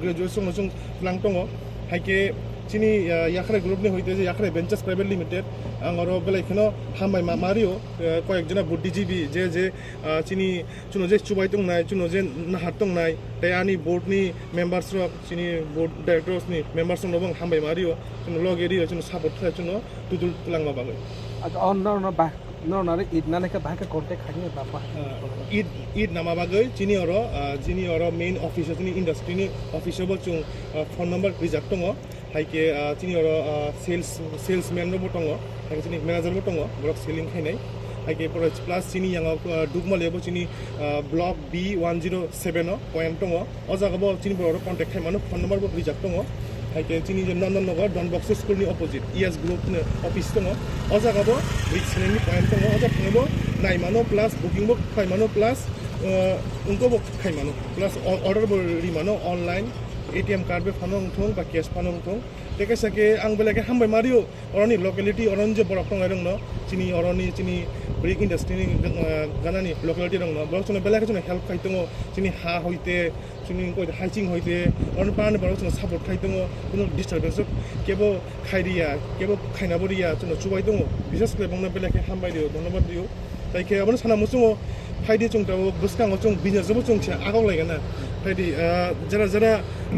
graduation no chwng tlang tongo. Hai khe chini, ah, Yakhrai group ni hoite je Yakhrai Ventures Private Limited, ang oro belai kheno hambai ma, ma rio, ah, koyek jona buddhijibi je, je, ah, chini chuno je chubai tongnai, chuno je nahar tongnai, tei ani board ni members rok, chini board directors ni members rok no bo ang hambai ma rio, chuno loge rio, chuno support khlai, chuno tudul twlangma bagwi. Acha, o norno ba, norno aro it nana khe bahai khe contact khaini ba, ba. Ah, it, it nama bagwi chini oro, ah, chini oro main office o, chini industry ni office o bo chwng, ah, phone number rijak tongo. Hai khe, ah, chini oro, ah, sales, salesman rok bo tongo, hai khe chini manager bo tongo, borok selling khainai. Hai khe plus chini yango, ah, Dukmali o bo chini, ah, block B one zero seven o point tongo. O jaga bo chini borok rok contact khai mano, phone number bo rijak tongo. Hai khe chini je Nandan Nagar Don Bosco School ni opposite E S Group ni office tongo. O jaga bo bridge sinini point tongo. O jaga thangwi bo nai mano plus booking bo khai mano plus, uh, wngkha bo khai mano plus o-, order bo ri mano online, A T M card bai phano wngthong ba cash phano wngthong. Tei kaisa khe ang belai khe hambai ma rio. Oroni locality, oroni je borok tongnai rokno, chini oroni, chini brick industry ni, uh, ganani locality rokno, borok chwngno belai khe chwngno help khai tongo, chini ha hoite, chini koi haiching hoite, oroni parani borok chwngno support khai tongo, kuno disturbance kebo khai riya, kebo khaina bo riya, chwngno chubai tongo, bises khe bongno belai khe hambai rio, dhonnobad rio. Tai khe abono sana muchungo phaidi chwng tabuk bwskango chwng business bo chwng se agok lai gana. Phaidi, ah, jara jara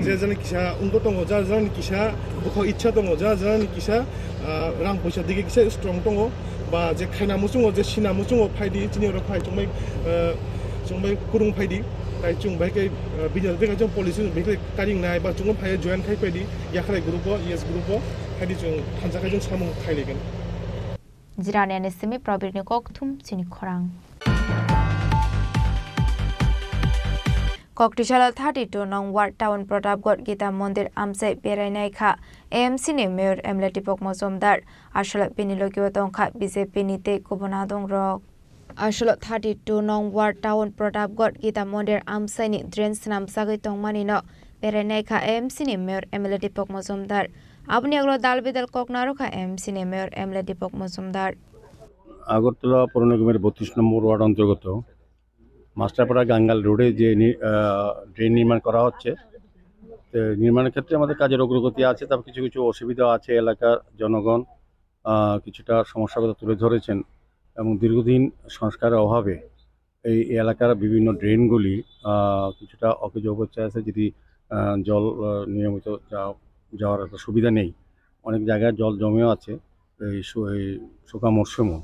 je jani kisa wngbo tongo, jara jara ni kisa bukho ichha tongo, jara jara ni kisa, ah, rang poisa digi kisa strong tongo, ba je khaina muchungo, je sina muchungo phaidi chini oro phai chwng bai, ah, chwng bai kurung phaidi. Tai chwng bai khe, ah, business bai khe chwng policy bai khe karing nai ba chwng bai phai join khai phaidi, Yakhalai group o, E S group o, phaidi chwng thansa khai chwng samung khai lai gana. Jirani ani simi Probirni kokthum chini khorang. Koktisalo thirty two nong ward town Pratapgarh Gita Mondir amchai berai nai kha A M C ni mayor M L A Deepak Majumdar. Aswlak bini logi o tong kha B J P ni tei kubun adong rok. Aswlak thirty two nong ward town Pratapgarh Gita Mondir amchai ni drain swnam jagwi tong mani no berai nai kha A M C ni mayor M L A Deepak Majumdar. Aboni ulo dal bidal kok narwkha M C ni mayor M L A Deepak Majumdar. Agartala পৌর নিগমের বত্রিশ নম্বর ওয়ার্ড অন্তর্গত মাস্টারপাড়া গাঙ্গাল রোডে যে নি-, আহ, ড্রেন নির্মাণ করা হচ্ছে, তো নির্মাণের ক্ষেত্রে আমাদের কাজের অগ্রগতি আছে, তবে কিছু কিছু অসুবিধা আছে। এলাকার জনগণ, আহ, কিছুটা সমস্যার কথা তুলে ধরেছেন এবং দীর্ঘদিন সংস্কারের অভাবে এই এলাকার বিভিন্ন ড্রেনগুলি, আহ, কিছুটা অকেজো অবস্থায় আছে। যদি, আহ, জল, আহ, নিয়মিত যা-, যাওয়ার একটা সুবিধা নেই, অনেক জায়গায় জল জমেও আছে এই শু-, এই শুকা মরশুমও।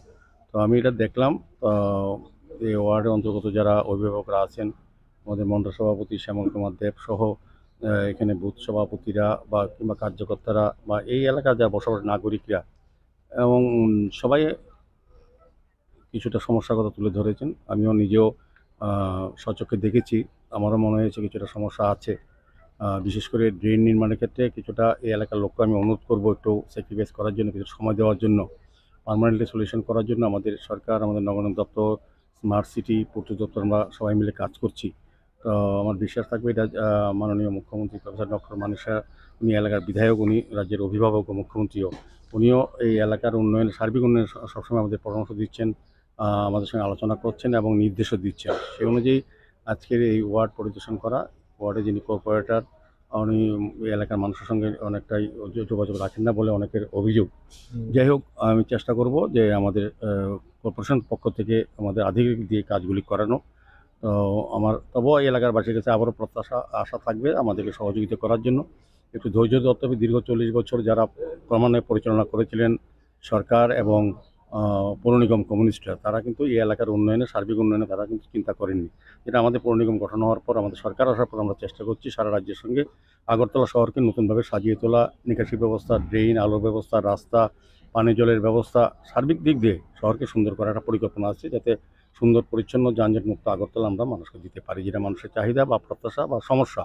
তো আমি এটা দেখলাম, আহ, এই ওয়ার্ডের অন্তর্গত যারা অভিভাবকরা আছেন, আমাদের মণ্ডল সভাপতি শ্যামল কুমার দেব সহ, আহ, এখানে বুথ সভাপতিরা বা কিংবা কার্যকর্তারা বা এই এলাকার যারা বসবাস নাগরিকরা এবং, উম, সবাই কিছুটা সমস্যার কথা তুলে ধরেছেন। আমিও নিজেও, আহ, স্বচক্ষে দেখেছি, আমারও মনে হয়েছে কিছুটা সমস্যা আছে। আহ, বিশেষ করে ড্রেন নির্মাণের ক্ষেত্রে কিছুটা এই এলাকার লোককে আমি অনুরোধ করব একটু স্যাক্রিফাইস করার জন্য, কিছু সময় দেওয়ার জন্য, পার্মানেন্টলি সলিউশন করার জন্য। আমাদের সরকার, আমাদের নগর দপ্তর, স্মার্ট সিটি, পূর্ত দপ্তর আমরা সবাই মিলে কাজ করছি। তো আমার বিশ্বাস থাকবে এটা, আহ, মাননীয় মুখ্যমন্ত্রী প্রফেসর ডক্টর মানিক সাহা, উনি এলাকার বিধায়ক, উনি রাজ্যের অভিভাবক ও মুখ্যমন্ত্রীও, উনিও এই এলাকার উন্নয়ন, সার্বিক উন্নয়ন স-, সবসময় আমাদের পরামর্শ দিচ্ছেন, আহ, আমাদের সঙ্গে আলোচনা করছেন এবং নির্দেশও দিচ্ছেন। সেই অনুযায়ী আজকের এই ওয়ার্ড পরিদর্শন করা, ওয়ার্ডে যিনি কর্পোরেটর, উনি এই এলাকার মানুষের সঙ্গে অনেকটাই যো-, যোগাযোগ রাখেন না বলে অনেকের অভিযোগ। হুম। যাই হোক, আমি চেষ্টা করব যে আমাদের, আহ, কর্পোরেশন পক্ষ থেকে আমাদের আধিকারিক দিয়ে কাজগুলি করানো। তো আমার তবুও এই এলাকার বাসীর কাছে আবারও প্রত্যাশা, আশা থাকবে আমাদেরকে সহযোগিতা করার জন্য। একটু ধৈর্য ধরতে হবে। দীর্ঘ চল্লিশ বছর যারা ক্রমান্বয়ে পরিচালনা করেছিলেন সরকার এবং, আহ, পৌর নিগম কমিউনিস্টরা, তারা কিন্তু এই এলাকার উন্নয়নে, সার্বিক উন্নয়নে তারা কিন্তু চিন্তা করেননি। যেটা আমাদের পৌর নিগম গঠন হওয়ার পর, আমাদের সরকার আসার পর আমরা চেষ্টা করছি সারা রাজ্যের সঙ্গে আগরতলা শহরকে নতুনভাবে সাজিয়ে তোলা, নিকাশি ব্যবস্থা, ড্রেন, আলোর ব্যবস্থা, রাস্তা, পানীয় জলের ব্যবস্থা, সার্বিক দিক দিয়ে শহরকে সুন্দর করার একটা পরিকল্পনা আছে, যাতে সুন্দর পরিচ্ছন্ন যানজট মুক্ত আগরতলা আমরা মানুষকে দিতে পারি, যেটা মানুষের চাহিদা বা প্রত্যাশা বা সমস্যা।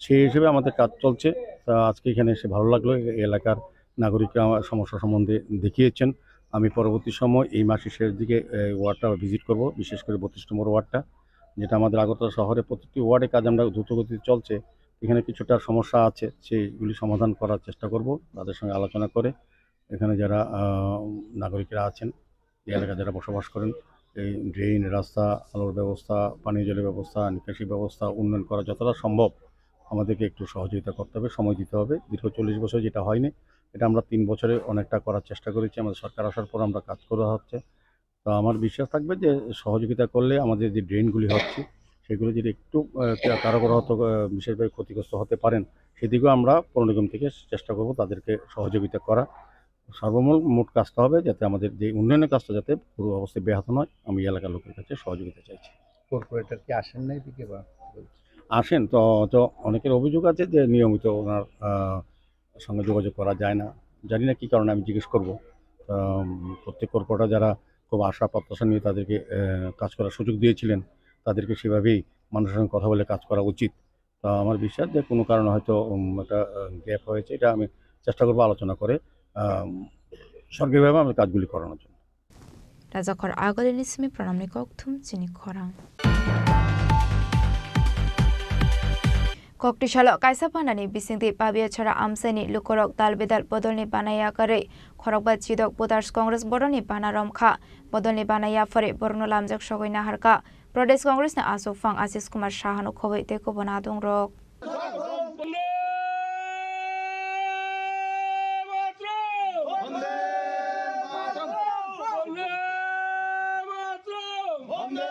সেই হিসেবে আমাদের কাজ চলছে। তা আজকে এখানে এসে ভালো লাগলো, এই এলাকার নাগরিকরা আমার সমস্যা সম্বন্ধে দেখিয়েছেন। আমি পরবর্তী সময় এই মাসের শেষ দিকে এই ওয়ার্ডটা ভিজিট করব, বিশেষ করে বত্রিশ নম্বর ওয়ার্ডটা, যেটা আমাদের আগরতলা শহরে প্রতিটি ওয়ার্ডে কাজ আমরা দ্রুতগতিতে চলছে। এখানে কিছুটা সমস্যা আছে, সেইগুলি সমাধান করার চেষ্টা করব। তাদের সঙ্গে আলোচনা করে এখানে যারা, আহ, নাগরিকরা আছেন, এই এলাকায় যারা বসবাস করেন, এই ড্রেন, রাস্তা, আলোর ব্যবস্থা, পানীয় জলের ব্যবস্থা, নিকাশি ব্যবস্থা উন্নয়ন করা যতটা সম্ভব আমাদেরকে একটু সহযোগিতা করতে হবে, সময় দিতে হবে। দীর্ঘ চল্লিশ বছর যেটা হয়নি, এটা আমরা তিন বছরে অনেকটা করার চেষ্টা করেছি। আমাদের সরকার আসার পর আমরা কাজ করা হচ্ছে। তো আমার বিশ্বাস থাকবে যে সহযোগিতা করলে আমাদের যে ড্রেনগুলি হচ্ছে, সেগুলো যদি একটু, আহ, কা-, কারো কারো হয়তো, আহ, বিশেষভাবে ক্ষতিগ্রস্ত হতে পারেন, সেদিকেও আমরা পৌর নিগম থেকে চেষ্টা করব তাদেরকে সহযোগিতা করা। সর্বমূল মোট কাজটা হবে যাতে আমাদের যে উন্নয়নের কাজটা যাতে পুরো অবস্থায় ব্যাহত নয়, আমি এলাকার লোকের কাছে সহযোগিতা চাইছি। কর্পোরেটর কি আসেন না এদিকে বা? আসেন, তো, তো অনেকের অভিযোগ আছে যে নিয়মিত ওনার, আহ, সঙ্গে যোগাযোগ করা যায় না। জানি না কী কারণে, আমি জিজ্ঞেস করব। আম, প্রত্যেক কর্পোরেটর যারা খুব আশা প্রত্যাশা নিয়ে তাদেরকে, আহ, কাজ করার সুযোগ দিয়েছিলেন, তাদেরকে সেভাবেই মানুষের সঙ্গে কথা বলে কাজ করা উচিত। তো আমার বিশ্বাস যে কোনো কারণে হয়তো, উম, একটা, আহ, গ্যাপ হয়েছে, এটা আমি চেষ্টা করবো আলোচনা করে, আহ, সরকারিভাবে আমাদের কাজগুলি করানোর জন্য। Rajakhor Agolini simi pranamni kokthum chini khorang. Koktisalo kaisa panani bisingtwi Pabiachara amchaini lukurok dal bidal bodolni bana yakarwi khorokba chidok Voters Congress bodolni bana romkha. Bodolni bana yaphari borokno lamjak sogwi naharkha Pradesh Congressni aswk phang Ashish Kumar Sahano khobwi tei kubun adongrok. বন্দে মাতরম। বন্দে মাতরম। বন্দে মাতরম। বন্দে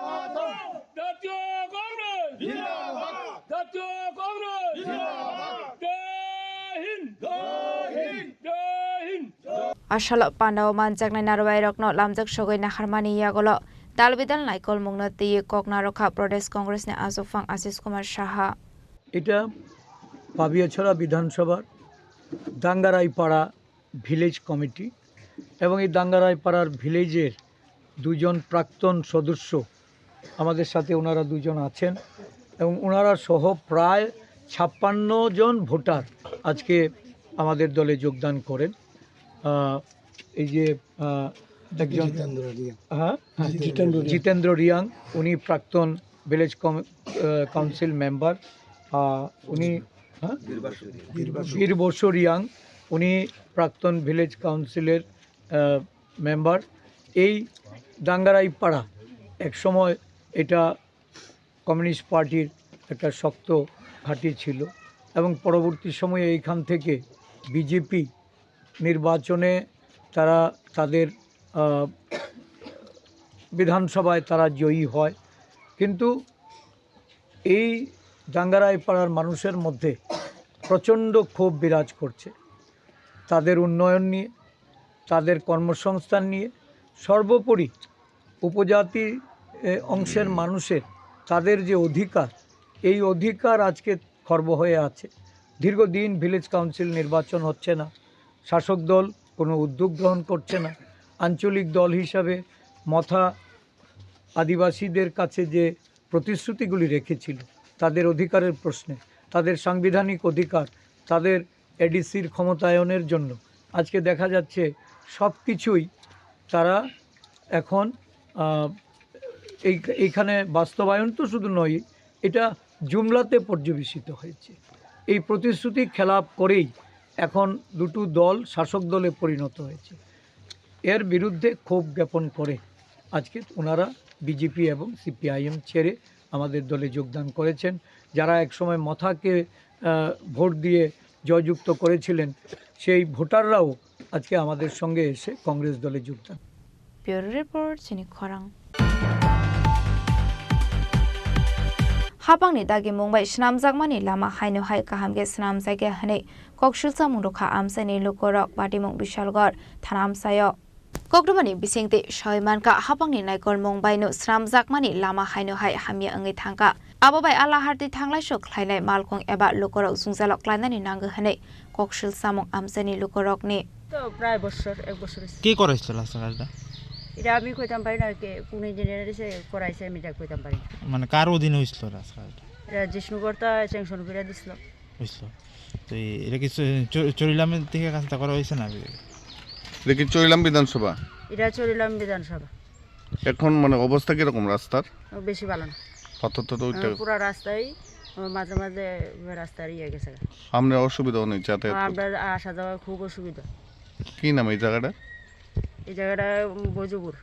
মাতরম। জাতীয় কংগ্রেস জিন্দাবাদ। জাতীয় কংগ্রেস জিন্দাবাদ। জয় হিন্দ। জয় হিন্দ। জয় Hind. Asalo pandao manjaknai narwai rokno lamjak sogwi naharmani yagulo dal bidal naikolmungno twiwi kok narwkha Pradesh Congressni aswk phang Ashish Kumar Saha. এটা পাবিয়াছড়া বিধানসভার দাঙ্গারাইপাড়া village committee এবং এই দাঙ্গারাইপাড়ার ভিলেজের দুজন প্রাক্তন সদস্য আমাদের সাথে ওনারা দুজন আছেন এবং ওনারা সহ প্রায় ছাপ্পান্ন জন ভোটার আজকে আমাদের দলে যোগদান করেন। আহ, এই যে, আহ, একজন জিতেন্দ্র রিয়াং। হ্যাঁ? জিতেন্দ্র রিয়াং। জিতেন্দ্র রিয়াং, উনি প্রাক্তন ভিলেজ কম-, আহ, কাউন্সিল মেম্বার। আহ, উনি, হ্যাঁ? বীর বসু রিয়াং, উনি প্রাক্তন ভিলেজ কাউন্সিলের, আহ, মেম্বার। এই দাঙ্গারাই পাড়া একসময় এটা কমিউনিস্ট পার্টির একটা শক্ত ঘাঁটি ছিল এবং পরবর্তী সময়ে এইখান থেকে বিজেপি নির্বাচনে তারা তাদের, আহ, বিধানসভায় তারা জয়ী হয়। কিন্তু এই দাঙ্গারাই পাড়ার মানুষের মধ্যে প্রচণ্ড ক্ষোভ বিরাজ করছে তাদের উন্নয়ন নিয়ে, তাদের কর্মসংস্থান নিয়ে। সর্বোপরি উপজাতি, এ, অংশের মানুষের তাদের যে অধিকার, এই অধিকার আজকে খর্ব হয়ে আছে। দীর্ঘদিন ভিলেজ কাউন্সিল নির্বাচন হচ্ছে না, শাসক দল কোনো উদ্যোগ গ্রহণ করছে না। আঞ্চলিক দল হিসাবে মথা আদিবাসীদের কাছে যে প্রতিশ্রুতিগুলি রেখেছিল তাদের অধিকারের প্রশ্নে, তাদের সাংবিধানিক অধিকার, তাদের এডিসির ক্ষমতায়নের জন্য, আজকে দেখা যাচ্ছে সব কিছুই তারা এখন, আহ, এই, এইখানে বাস্তবায়ন তো শুধু নয়, এটা জুমলাতে পর্যবেসিত হয়েছে। এই প্রতিশ্রুতি খেলাপ করেই এখন দুটো দল শাসক দলে পরিণত হয়েছে। এর বিরুদ্ধে ক্ষোভ জ্ঞাপন করে আজকে ওনারা বিজেপি এবং সিপিআইএম ছেড়ে আমাদের দলে যোগদান করেছেন। যারা একসময় মথাকে, আহ, ভোট দিয়ে জয়যুক্ত করেছিলেন, সেই ভোটাররাও আজকে আমাদের সঙ্গে এসে কংগ্রেস দলে যোগদান। Bureau report, chini khorang. Hapangni dagimung bai swnamjakmani lama haino hai kaham khe swnamjakya hwnwi koksilsa mung rwkha amchaini lukurok Patimung Bishalgarh thana amchaio. Koktwmani bisingtwi soi mankha, hapangni naikolmung baino swnamjakmani lama haino hai hamya wngwi thangkha. Abo bai a lahar twi thanglaiso khlainai malkhung eba lukurok jwngjalo klainani nango hwnwi koksil samung amchaini lukurokni. তো প্রায় বছর, এক বছর হয়েছে। কে করাইছিল রাস্তাঘাটটা? এটা আমি কইতাম পারি না, কে কোন ইঞ্জিনিয়ার এসে করাইছে, আমি এটা কইতাম পারি না। মানে কার অধীনে হয়েছিল রাস্তাঘাটটা? এটা জিষ্ণুকর্তা স্যাংশন করে দিছিল। বুঝলো। তো এই, এটা কি চ-, চ-, চরিলাম থেকে কাজটা করা হয়েছে না? এটা কি চরিলাম বিধানসভা? এটা চরিলাম বিধানসভা। এখন মানে অবস্থা কিরকম রাস্তার? বেশি ভালো না। পাথর তো ওইটা আহ, পুরা রাস্তায়, আহ, মাঝে মাঝে রাস্তার ইয়ে গেছে। সামনে অসুবিধা অনেক যাতায়াত করতে। আমরা আসা যাওয়া খুব অসুবিধা। কি নাম এই জায়গাটা? এই জায়গাটা, উম, বৈজপুর।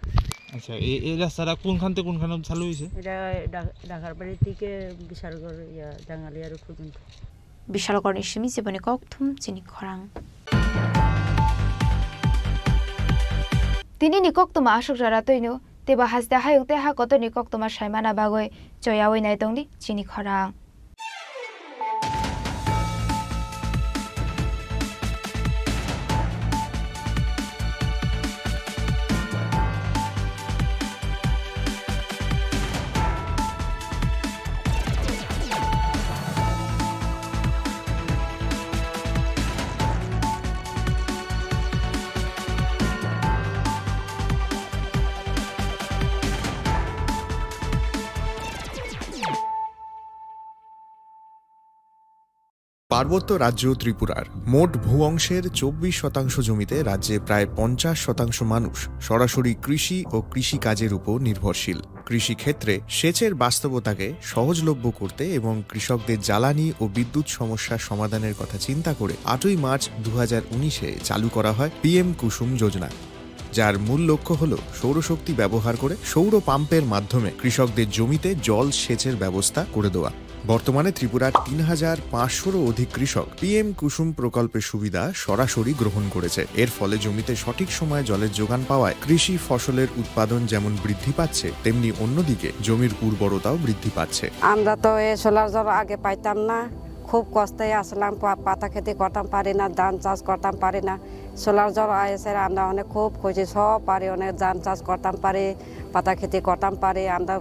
আচ্ছা, এই, এই রাস্তাটা কোনখান থেকে কোনখানে চালু হয়েছে? এটা ঢা-, ঢাকার বাড়ি থেকে বিশালগড়, ইয়া, জাঙ্গালিয়ার পর্যন্ত। Bishalgarhni simi jiboni kokthum chini khorang. Tinini koktwma aswk jora twino, teibo haste hayung tei ha kotorni koktwma saimana bagwi choyawi naitongdi chini khorang. পার্বত্য রাজ্য ত্রিপুরার মোট ভূ অংশের চব্বিশ শতাংশ জমিতে রাজ্যে প্রায় পঞ্চাশ শতাংশ মানুষ সরাসরি কৃষি ও কৃষিকাজের উপর নির্ভরশীল। কৃষিক্ষেত্রে সেচের বাস্তবতাকে সহজলভ্য করতে এবং কৃষকদের জ্বালানি ও বিদ্যুৎ সমস্যা সমাধানের কথা চিন্তা করে আটই মার্চ দু হাজার উনিশে চালু করা হয় পিএম কুসুম যোজনা, যার মূল লক্ষ্য হল সৌরশক্তি ব্যবহার করে সৌর পাম্পের মাধ্যমে কৃষকদের জমিতে জল সেচের ব্যবস্থা করে দেওয়া। বর্তমানে ত্রিপুরার তিন হাজার পাঁচশোরও অধিক কৃষক পিএম কুসুম প্রকল্পের সুবিধা সরাসরি গ্রহণ করেছে। এর ফলে জমিতে সঠিক সময়ে জলের যোগান পাওয়ায় কৃষি ফসলের উৎপাদন যেমন বৃদ্ধি পাচ্ছে, তেমনি অন্যদিকে জমির উর্বরতাও বৃদ্ধি পাচ্ছে। আমরা তো এই সোলার জল আগে পাইতাম না, খুব কষ্টে আসলাম, পা-, পাতা খেতে করতাম পারি না, ধান চাষ করতাম পারি না। সোলার জল এসে আমরা অনেক খুব খুশি, সব পারি, অনেক ধান চাষ করতাম পারি, পাতা খেতে করতাম পারি, আমরা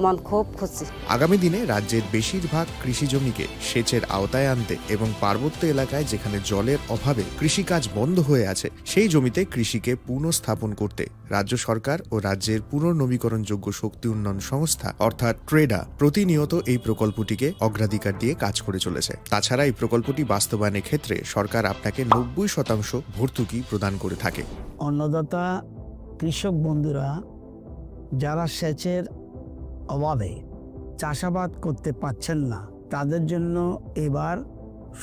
মন খুব খুশি। আগামী দিনে রাজ্যের বেশিরভাগ কৃষি জমিকে সেচের আওতায় আনতে এবং পার্বত্য এলাকায় যেখানে জলের অভাবে কৃষিকাজ বন্ধ হয়ে আছে, সেই জমিতে কৃষিকে পুনঃস্থাপন করতে রাজ্য সরকার ও রাজ্যের পুনর্নবীকরণযোগ্য শক্তি উন্নয়ন সংস্থা অর্থাৎ ট্রেডা প্রতিনিয়ত এই প্রকল্পটিকে অগ্রাধিকার দিয়ে কাজ করে চলেছে। তাছাড়া এই প্রকল্পটি বাস্তবায়নের ক্ষেত্রে সরকার আপনাকে নব্বই শতাংশ ভর্তুকি প্রদান করে থাকে। অন্নদাতা কৃষক বন্ধুরা যারা সেচের অভাবে চাষাবাদ করতে পারছেন না, তাদের জন্য এবার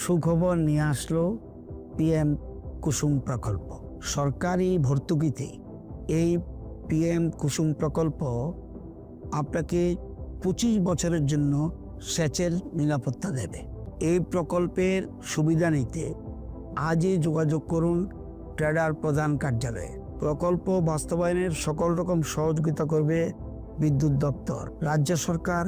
সুখবর নিয়ে আসলো পিএম কুসুম প্রকল্প। সরকারি ভর্তুকিতে এই পিএম কুসুম প্রকল্প আপনাকে পঁচিশ বছরের জন্য সেচের নিরাপত্তা দেবে। এই প্রকল্পের সুবিধা নিতে আজই যোগাযোগ করুন ট্রেডার প্রধান কার্যালয়ে। প্রকল্প বাস্তবায়নের সকল রকম সহযোগিতা করবে বিদ্যুৎ দপ্তর। রাজ্য সরকার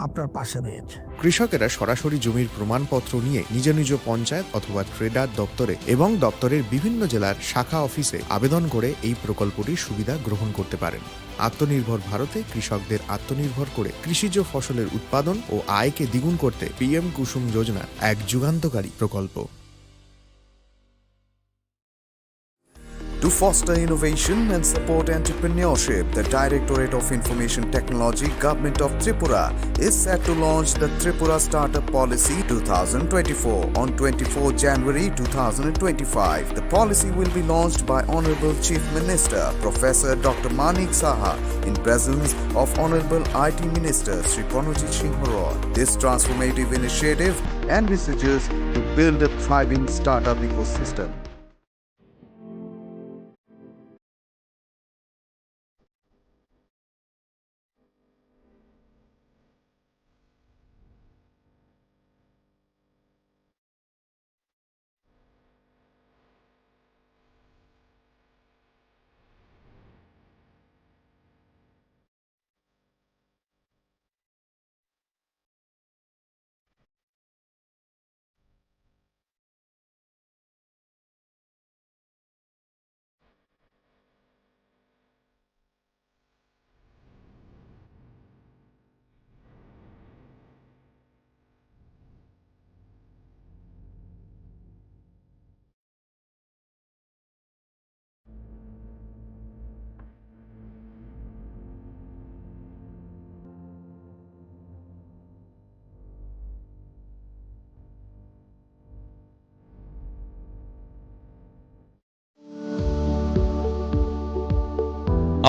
আপনার পাশে রয়েছে। কৃষকেরা সরাসরি জমির প্রমাণপত্র নিয়ে নিজ নিজ পঞ্চায়েত অথবা ট্রেডার দপ্তরে এবং দপ্তরের বিভিন্ন জেলার শাখা অফিসে আবেদন করে এই প্রকল্পটির সুবিধা গ্রহণ করতে পারেন। আত্মনির্ভর ভারতে কৃষকদের আত্মনির্ভর করে কৃষিজ ফসলের উৎপাদন ও আয়কে দ্বিগুণ করতে পিএম কুসুম যোজনা এক যুগান্তকারী প্রকল্প। To foster innovation and support entrepreneurship, the Directorate of Information Technology, Government of Tripura, is set to launch the Tripura Startup Policy two thousand twenty-four on twenty-fourth January two thousand twenty-five. The policy will be launched by Honorable Chief Minister Professor Doctor Manik Saha in presence of Honorable I T Minister Shri Pranojit Singh Roy. This transformative initiative envisages to build a thriving startup ecosystem.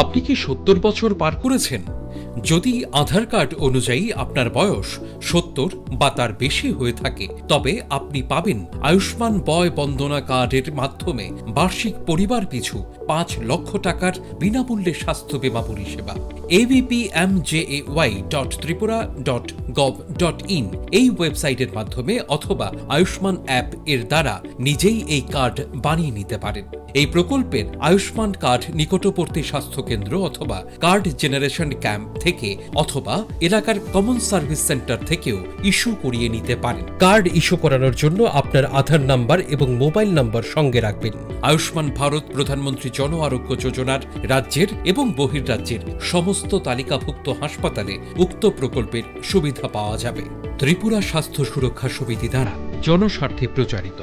আপনি কি সত্তর বছর পার করেছেন? যদি আধার কার্ড অনুযায়ী আপনার বয়স সত্তর বা তার বেশি হয়ে থাকে, তবে আপনি পাবেন আয়ুষ্মান বয় বন্দনা কার্ডের মাধ্যমে বার্ষিক পরিবার পিছু পাঁচ লক্ষ টাকার বিনামূল্যে স্বাস্থ্য বীমা পরিষেবা। ABPMJA Y dot Tripura dot gov dot in এই ওয়েবসাইটের মাধ্যমে অথবা আয়ুষ্মান অ্যাপ এর দ্বারা নিজেই এই কার্ড বানিয়ে নিতে পারেন। এই প্রকল্পের আয়ুষ্মান কার্ড নিকটবর্তী স্বাস্থ্যকেন্দ্র অথবা কার্ড জেনারেশন ক্যাম্প থেকে অথবা এলাকার কমন সার্ভিস সেন্টার থেকেও ইস্যু করিয়ে নিতে পারেন। কার্ড ইস্যু করানোর জন্য আপনার আধার নাম্বার এবং মোবাইল নাম্বার সঙ্গে রাখবেন। আয়ুষ্মান ভারত প্রধানমন্ত্রী জন আরোগ্য যোজনার রাজ্যের এবং বহির্রাজ্যের সমস্ত তালিকাভুক্ত হাসপাতালে উক্ত প্রকল্পের সুবিধা পাওয়া যাবে। ত্রিপুরা স্বাস্থ্য সুরক্ষা সমিতি দ্বারা জনস্বার্থে প্রচারিত।